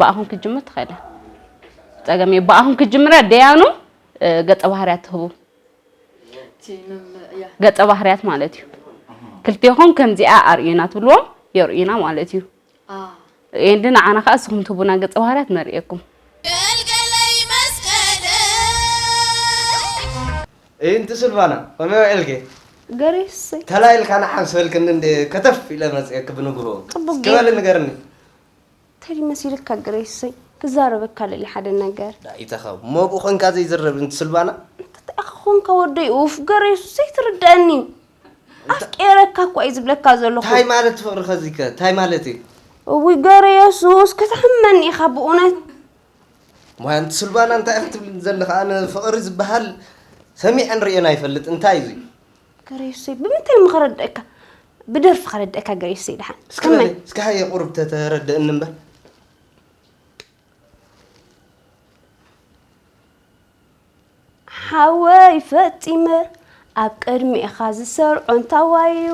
ብኣኹም ክትጅምር ትኽእል እያ ፀገም እየ ብኣኹም ክትጅምር እያ ደያኑ እ፣ ገፀ ባህርያት ትህቡ እቲ መም- ያ ገፀ ባህርያት ማለት እዩ ክልቴኹም ከምዚኣ ኣርእዩና ትብልዎም የርእዩና ማለት እዩ አ ኤንዲ ንዓና ከዓ እስኹም ትህቡና ገፀ ባህርያት ነርእየኩም ገልገለይ መስቀለይ እንቲ ስልባና ከመይ ውዕልኪ ገሬሰይ ተላኢልካ ንሓምስ በልክኒ እንደ ከተፍ ኢለ መፅየኪ ብንግሆ ፅቡቅ እስኪ በሊ ንገርኒ እንታይ መሲልካ ገሬሰይ ክዛረበካ ልሊ ሓደ ነገር ኢተኸ ሞብኡ ኮንካ ዘይዝረብ እንቲ ስልባና እንታይ ኮንካ ወደይ ኡፍ ገሬሱ ዘይትርደአኒ ኣፍቄረካ እኳ እዩ ዝብለካ ዘለኹ እንታይ ማለት ፍቅሪ ከዚከ እንታይ ማለት እዩ እውይ ገሬሱስ ክትሕመኒ ኢኻ ብእውነት ሞያ እንቲ ስልባና እንታይ ክትብል ዘለካ ኣነ ፍቅሪ ዝበሃል ሰሚዐን ርእየን ኣይፈልጥ እንታይ እዩ ገሬሱይ ብምንታይ ምኸረድአካ ብደርፊ ከረድአካ ገሬሱይ ደሓን እስኪ በሊ እስኪ ሃየ ቁሩብ ተተረድእኒ እምበር ሓወይ ፈጺመ ኣብ ቅድሚኻ ዝሰርዖ እንታዋዩ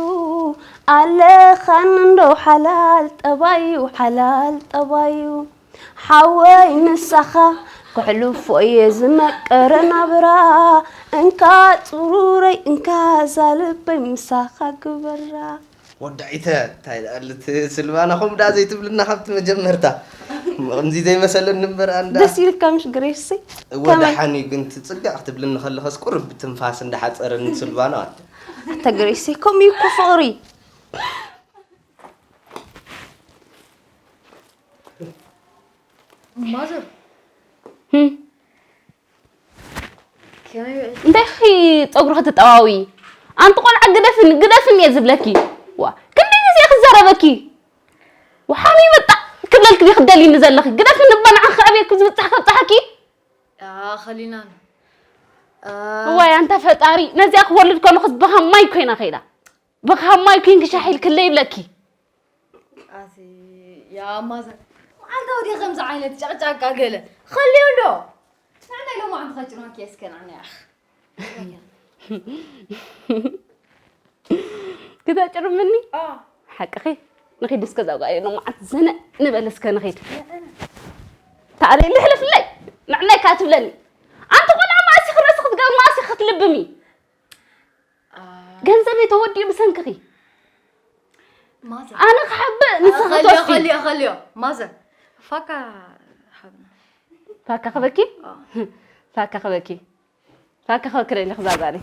ኣለኻን እንዶ ሓላል ጠባዩ ሓላል ጠባዩ ሓወይ ምሳኻ ክሕልፎ እየ ዝመቀረ ናብራ እንካ ፅሩረይ እንካ ዛልበይ ምሳኻ ግበራ። ወዳኢተ እንታይ ደኣልት ስልባና ኹም ዳ ዘይትብልና ካብቲ መጀመርታ ከምዚ ዘይመሰለኒ እምበር ኣንዳ ደስ ኢልካ ምሽ ግሬስይ ወዳሓኒ ግን ትፅጋዕ ክትብልኒ ከለኸስ ቁርብ ትንፋስ እንዳሓፀረኒ ስልባና ኣንተ ኣታ ግሬስይ ከምኡ እዩ እኮ ፍቕሪ ማዘር እንታይ ኺ ፀጉርኺ ትጠዋዊ ኣንቲ ቆልዓ ግደፍኒ ግደፍኒ እየ ዝብለኪ ዋ ክንደይ ግዜ ክዛረበኪ ወሓሚ መጣ ክብለልኪ ዲ ክደልይኒ ዘለኺ ግደፍኒ እባ ንዓኺ ከዕብየኪ ዝብፅሕ ከብፅሓኪ ከሊናን እዋይ ኣንታ ፈጣሪ ነዚኣ ክወልድ ከለኹስ ብኸማይ ኮይና ከይዳ ብኸማይ ኮይንኪ ሻሕ ኢልክለይ ይብለኪ ኣቲ ያ ማዘር መዓልታዊ ድየ ከምዚ ዓይነት ጨቕጫቃ ገለ ኸልዮ እንዶ ንዕናይ ሎማዓንቲ ኸጭርመኪ እስከ ንዕናይ ኣኽ ክተጭርምኒ ሓቅኺ ንኺድ እስከ ዛጓ እየ ሎማዓንቲ ዘነ ንበል እስከ ንኺድ ተኣለይ ልሕልፍለይ ንዕናይ ካትብለኒ ኣንቲ ቆልዓ ማእሲ ክነሲ ክትገብ ማእሲ ክትልብሚ ገንዘበይ ተወዲኡ ብሰንክኺ ኣነ ክሓብእ ንስኺ ክትወስዲ ኸልዮ ኸልዮ ማዘር ፋካ ሓብና ፋካ ክበኪ ፋካ ክበኪ ፋካ ክበኪ ደሊ ክዛዛኒ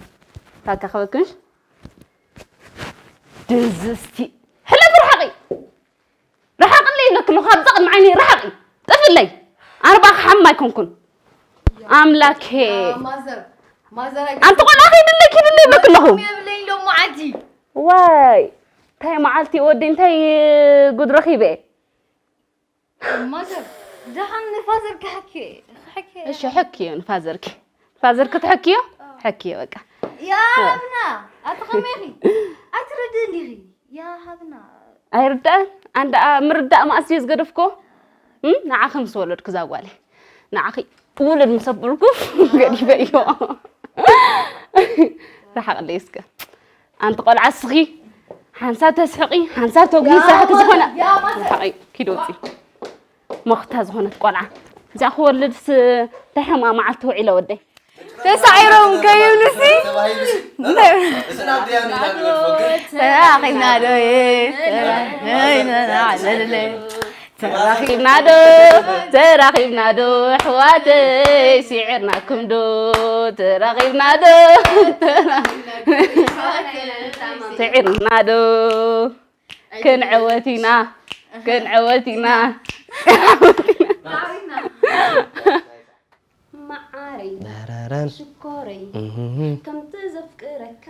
ፋካ ክበኪ ምሽ ድንዝስቲ ሕለፍ ርሓቂ ርሓቕለይ ኢለኪ ኣለኹ፣ ካብዛ ቅድሚ ዓይነይ ርሓቒ፣ ጥፍእለይ፣ ኣነ ብኣኺ ሓምም ኣይኮንኩን። ኣምላኬ። ኣንቲ ቆልዓ ኪድለይ ኪድለይ ይብለኪ ኣለኹ። ዋይ እንታይ መዓልቲ ወዲ እንታይ ጉድ ረኺበ። ማዘር ደሓን ንፋዘር ክሕኪ እሺ ሕክዮ ንፋዘርኪ። ፋዘር ክትሕክዮ ሕክዮ በቃ። ያ ሃብና ኣቲ ከመይ ኢኺ ኣይትረድእን ዲኺ ያ ሃብና። ኣይርዳእን ኣንዳ ምርዳእ ማእስ እዩ ዝገደፍኮ ንዓኺ ምስ ወለድኩ ዛጓለይ ንዓኺ ውሉድ ምስ ኣበልኩ ገዲፈዮ። ርሓቕለይ እስከ ኣንቲ ቆልዓ እስኺ ሓንሳብ ተስሕቒ ሓንሳብ ተጉሂ ስራሕኪ ዝኾነ ርሓቒ ኪድ ወፂ። መኽታ ዝኾነት ቆልዓ እዚኣ ክወልድስ እንታይ ሕማቕ መዓልቲ ውዒለ ወደይ። ተሳዒሮም ከይብሉሲ ተራኺብና ዶ ተራኺብና ዶ ተራኺብና ዶ ኣሕዋተይ ስዒርናኩም ዶ ተራኺብና ዶ ስዒርና ዶ ክንዕወት ኢና ክንዕወት ኢና። መዓረይ ሽኮረይ ከምቲ ዘፍቅረካ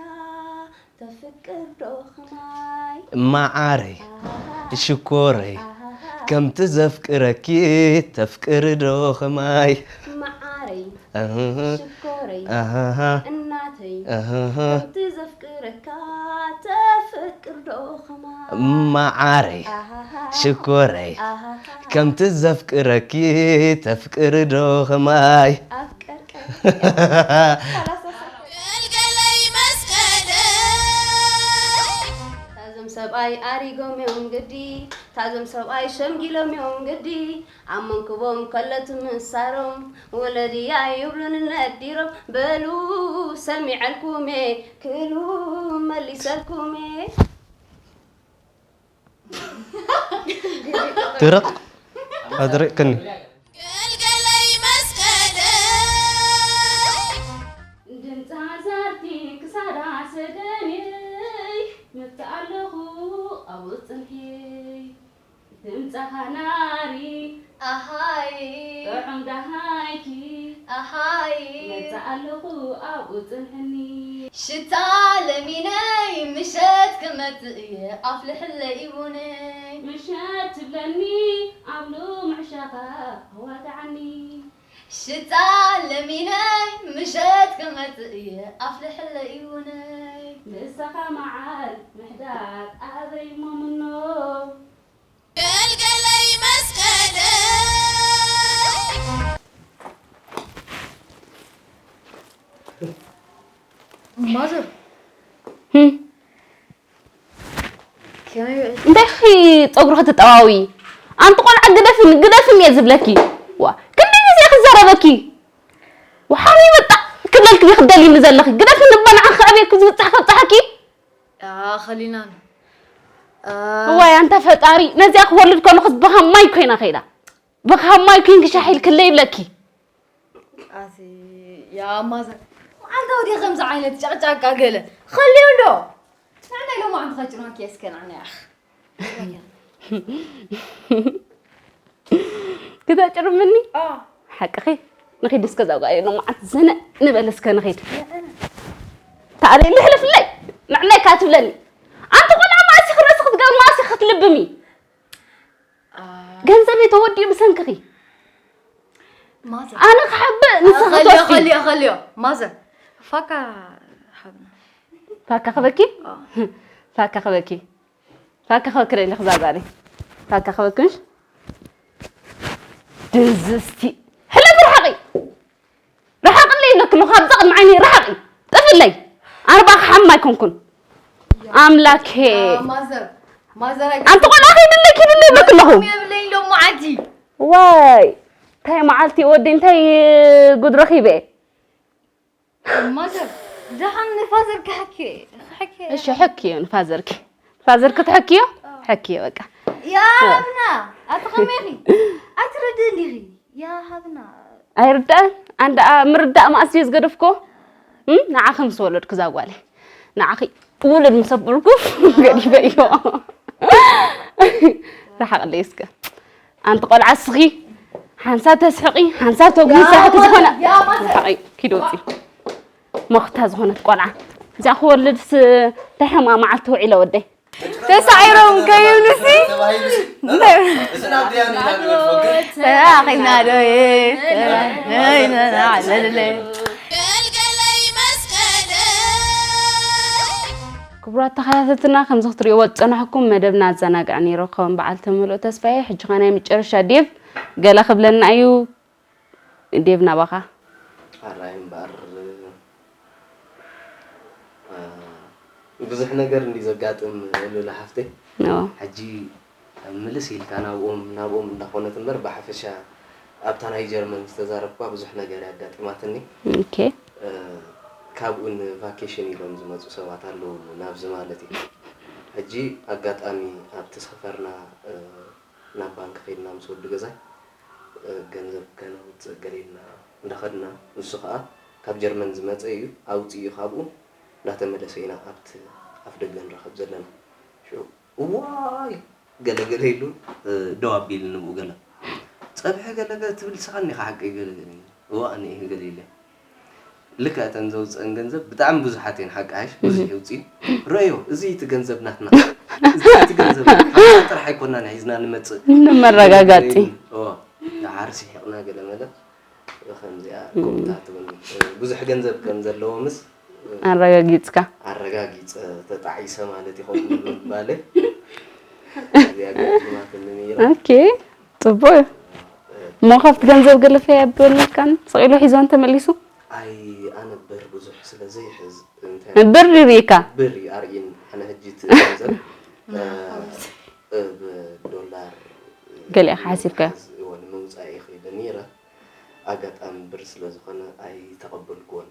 ተፍቅር ዶ ኸማይ። መዓረይ ሽኮረይ ከምቲ ዘፍቅረኪ ተፍቅሪ ዶ ኸማይ። መዓረይ ሽኮረይ እናተይ ከምቲ ዘፍቅረካ ተፍቅር ዶ ኸማይ። መዓረይ ሽኮረይ ከምቲ ዘፍቅረኪ ተፍቅሪ ዶ ኸማይ። ታዞም ሰብኣይ ኣሪጎም እዮም ግዲ ታዞም ሰብኣይ ሸምጊሎም እዮም ግዲ ኣብ መንክቦም ከሎ ትምሳሮም ወለድያ ይብሉኒ ነዲሮም በሉ ሰሚዐልኩሜ ክሉ መሊሰልኩሜ። ትርቕ ኣድሪቕክኒ። ገልገለይ መስቀለይ ድምፂ ሓሳርቲ ክሳዳ ሰገንየይ መፅእ ኣለኹ ኣብኡ ፅንሕየይ ድምፅኻ ናሪ ኣሃይ ጥዑም ደሃይኪ ኣሃይ መፅእ ኣለኹ ኣብኡ ፅንሕኒ ሽታ ለሚነይ ምሸት ክመጽእ እየ ኣፍልሕለይ ቡነይ። ምሸት ትብለኒ ኣብ ልሙዕ ሸኻ ኣዋግዓኒ። ሽታ ለሚነይ ምሸት ክመጽእ እየ ኣፍልሕለይ ቡነይ። ንስኻ መዓር ምሕዳር ኣበይ እሞ ምኖ። ገልገለይ መስቀለይ። ማዘር እንታይ ኺ ጸጉሪ ክትጠዋዊ? ኣንቲ ቆልዓ ግደፍኒ፣ ግደፍኒ እየ ዝብለኪ። ዋ፣ ክንደይ ግዜ ክዛረበኪ? ወሓሪ መጣ ክብለልኪ ዲኺ ትደልይኒ ዘለኺ? ግደፍኒ እባ ንዓኺ ኣበይ ክዝብጻሕ ከብጽሓኪ? ኣኸሊናን። እዋይ ኣንታ ፈጣሪ፣ ነዚኣ ክወልድ ከለኹስ ብኻብ ማይ ኮይና ከይዳ። ብኻብ ማይ ኮይንኪ ሻሕ ኢልክለይ ይብለኪ። ኣቲ ያ ማዘር፣ መዓልታዊ ድየ ከምዚ ዓይነት ጨቕጫቃ ገለ? ኸልዮ እንዶ። ንዓና ኢሎም መዓልቲ ኸጭርመኪ እስከ ንዓና ያኽ። ክተጭርምኒ? ኣዎ። ሓቅኺ። ንኺድ እስከ ዛጓ እዩ፣ ሎማዓት ዘነ ንበል እስከ ንኺድ። ታኣለይ ልሕልፍለይ፣ ንዕናይ እካ ትብለኒ። ኣንቲ ቆልዓ ማእሲ ክረሲ ክትገር ማእሲ ክትልብሚ። ኣ፣ ገንዘበይ ተወዲኡ ብሰንክኺ። ማዘር። ኣነ ክሓብእ፣ ንስኺ ኸልዮ፣ ክትወስዲ። ኸልዮ፣ ኸልዮ። ማዘር። ፋካ ሓብና። ፋካ ክበኪ? ኣዎ። ፋካ ክበኪ። ፋካ ክበኪ ደሊ ክዛዛሪ። ፋካ ክበኪ ምሽ? ድንዝዝቲ። ሕለፊ ርሓቂ። ርሓቅለይ ይብለኪ ኣለኹ፣ ካብዛ ቅድሚ ዓይነይ ርሓቂ። ጥፍለይ። ኣነ ብኣኺ ሓምም ኣይኮንኩን። ኣምላኬ። ያ ማዘር፣ ማዘር ኣንቲ ቆልዓ ከይድለይ፣ ኪድለይ ይብለኪ ኣለኹ። የብለይ ሎማዓንቲ። ዋይ፣ እንታይ መዓልቲ ወዲ፣ እንታይ ጉድ ረኺበ? ማዘር፣ ደሓን ንፋዘር ክሕኪ፣ ክሕኪ። እሺ፣ ሕኪዮ ንፋዘርኪ። ፋዘር ክትሕኪዮ? ሕኪዮ በቃ። ያ ሃብና፣ ኣቲ ከመይ ኢኺ? ኣይትረድእን ዲኺ? ያ ሃብና። ኣይርዳእን? ኣንዳ ምርዳእ ማእስዮ ዝገደፍኮ? እም? ንዓኺ ምስ ወለድኩ እዛ ጓለይ። ንዓኺ ውሉድ ምስ ኣበልኩ ገዲፈዮ። ርሓቕለይ እስከ። ኣንቲ ቆልዓ እስኺ ሓንሳብ ተስሕቒ፣ ሓንሳብ ተጉምሲ፣ ያ ሓቂ ዝኾነ ያ ማዘር። ርሓቒ ኪድ ወፂ። መኽታ ዝኾነት ቆልዓ። እዚኣ ክወልድስ እንታይ ሕማ መዓልቲ ውዒለ ወደይ። ተሳዒሮም ከይብሉሲ። ተባሂሉሲ። እንታይ? እዚ ናብ ድያ ንኢና ንገድፎ ግን ተራኺብና ዶ እየ? ተራኺብና ዓለለይ። ገልገለይ መስቀለይ። ክቡራት ተኸታተልትና፣ ከምዚ ክትሪእዎ ዝጸናሕኩም መደብና ኣዘናግዕ ነይሩ ክኸውን በዓል ተመልኦ ተስፋዬ። ሕጂ ኸ ናይ መጨረሻ ዴቭ ገለ ክብለና እዩ። ዴቭ ናባኻ። ኣራይ እምበኣር፣ እ፣ ብዙሕ ነገር እንዲ ዘጋጥም ሉላ ሓፍተይ። ኖ። ሕጂ ምልስ ኢልካ ናብኦም፣ ናብኦም እንዳኾነት እምበር፣ ብሓፈሻ ኣብታ ናይ ጀርመን ዝተዛረብኳ ብዙሕ ነገር ኣጋጢማትኒ። ኦኬ። እ፣ ካብኡ ንቫኬሽን ኢሎም ዝመጹ ሰባት ኣለዉ ናብዚ ማለት እዩ። ሕጂ ኣጋጣሚ ኣብቲ ሰፈርና፣ እ፣ ናብ ባንክ ከይድና ምስ ወዲ ገዛይ፣ እ፣ ገንዘብ ከነውጽእ ገለ ኢልና እንዳኸድና፣ ንሱ ኸኣ ካብ ጀርመን ዝመጸ እዩ፣ ኣውጺኡ ካብኡ እንዳተመለሰ ኢና ኣብቲ ኣፍ ደገ ንራኸብ ዘለና። ሽዑ፣ እዋይ፣ ገለ ገለ ኢሉ፣ እ፣ ደው ኣቢልኒ ብኡ ገለ። ጸብሒ ገለ ገለ ትብል ንስኻ እኒኻ ሓቀይ ገለ ገለ ኢሉ። እዋ፣ እኔ ገለ ኢለ። ልክዕ እተን ዘውፅአን ገንዘብ ብጣዕሚ ብዙሓት እየን፣ ሓቂ ሓሽ ብዙሕ ይውፅእ እዩ። ረእዮ፣ እዚ እቲ ገንዘብ ናትና፣ እዚ እቲ ገንዘብ ናትና ጥራሕ ኣይኮናን ሒዝና ንመፅእ። ንመረጋጋፂ። እዎ፣ ደሓር ስሒቕና ገለ መለ ከምዚኣ ኮምታት እውን ብዙሕ ገንዘብ ከም ዘለዎ ምስ ኣረጋጊፅካ። ኣረጋጊፀ ተጣዒሰ ማለት ይኸውን ምባለ። እዚኣ ገጥማትኒ ነይራ። ኦኬ፣ ፅቡቅ እዩ። እሞ ካብቲ ገንዘብ ገለፈ ያበልካን ስቕ ኢሉ ሒዞን ተመሊሱ? ኣይ፣ ኣነ ብር ብዙሕ ስለ ዘይሕዝ፣ እንታይ ብር ይርኢካ? ብር እዩ ኣርኢን፣ ኣነ ሕጂ እቲ ገንዘብ፣ እ፣ እ፣ ብዶላር፣ እ፣ ገሊኣ ሓሲብካዮ? ንምሓዝ፣ እወ፣ ንምውፃእ ይኽእል ነይረ። ኣጋጣሚ ብር ስለ ዝኾነ ኣይተቐበልኩዎን።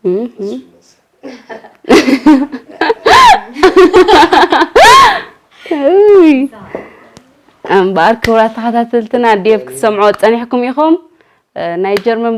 እህ። ንሱ ይመስል። እይ። እምበኣር ክቡራት ተኸታተልትና፣ ዴቭ ክትሰምዕዎ ጸኒሕኩም ኢኹም። እ፣ ናይ ጀርመን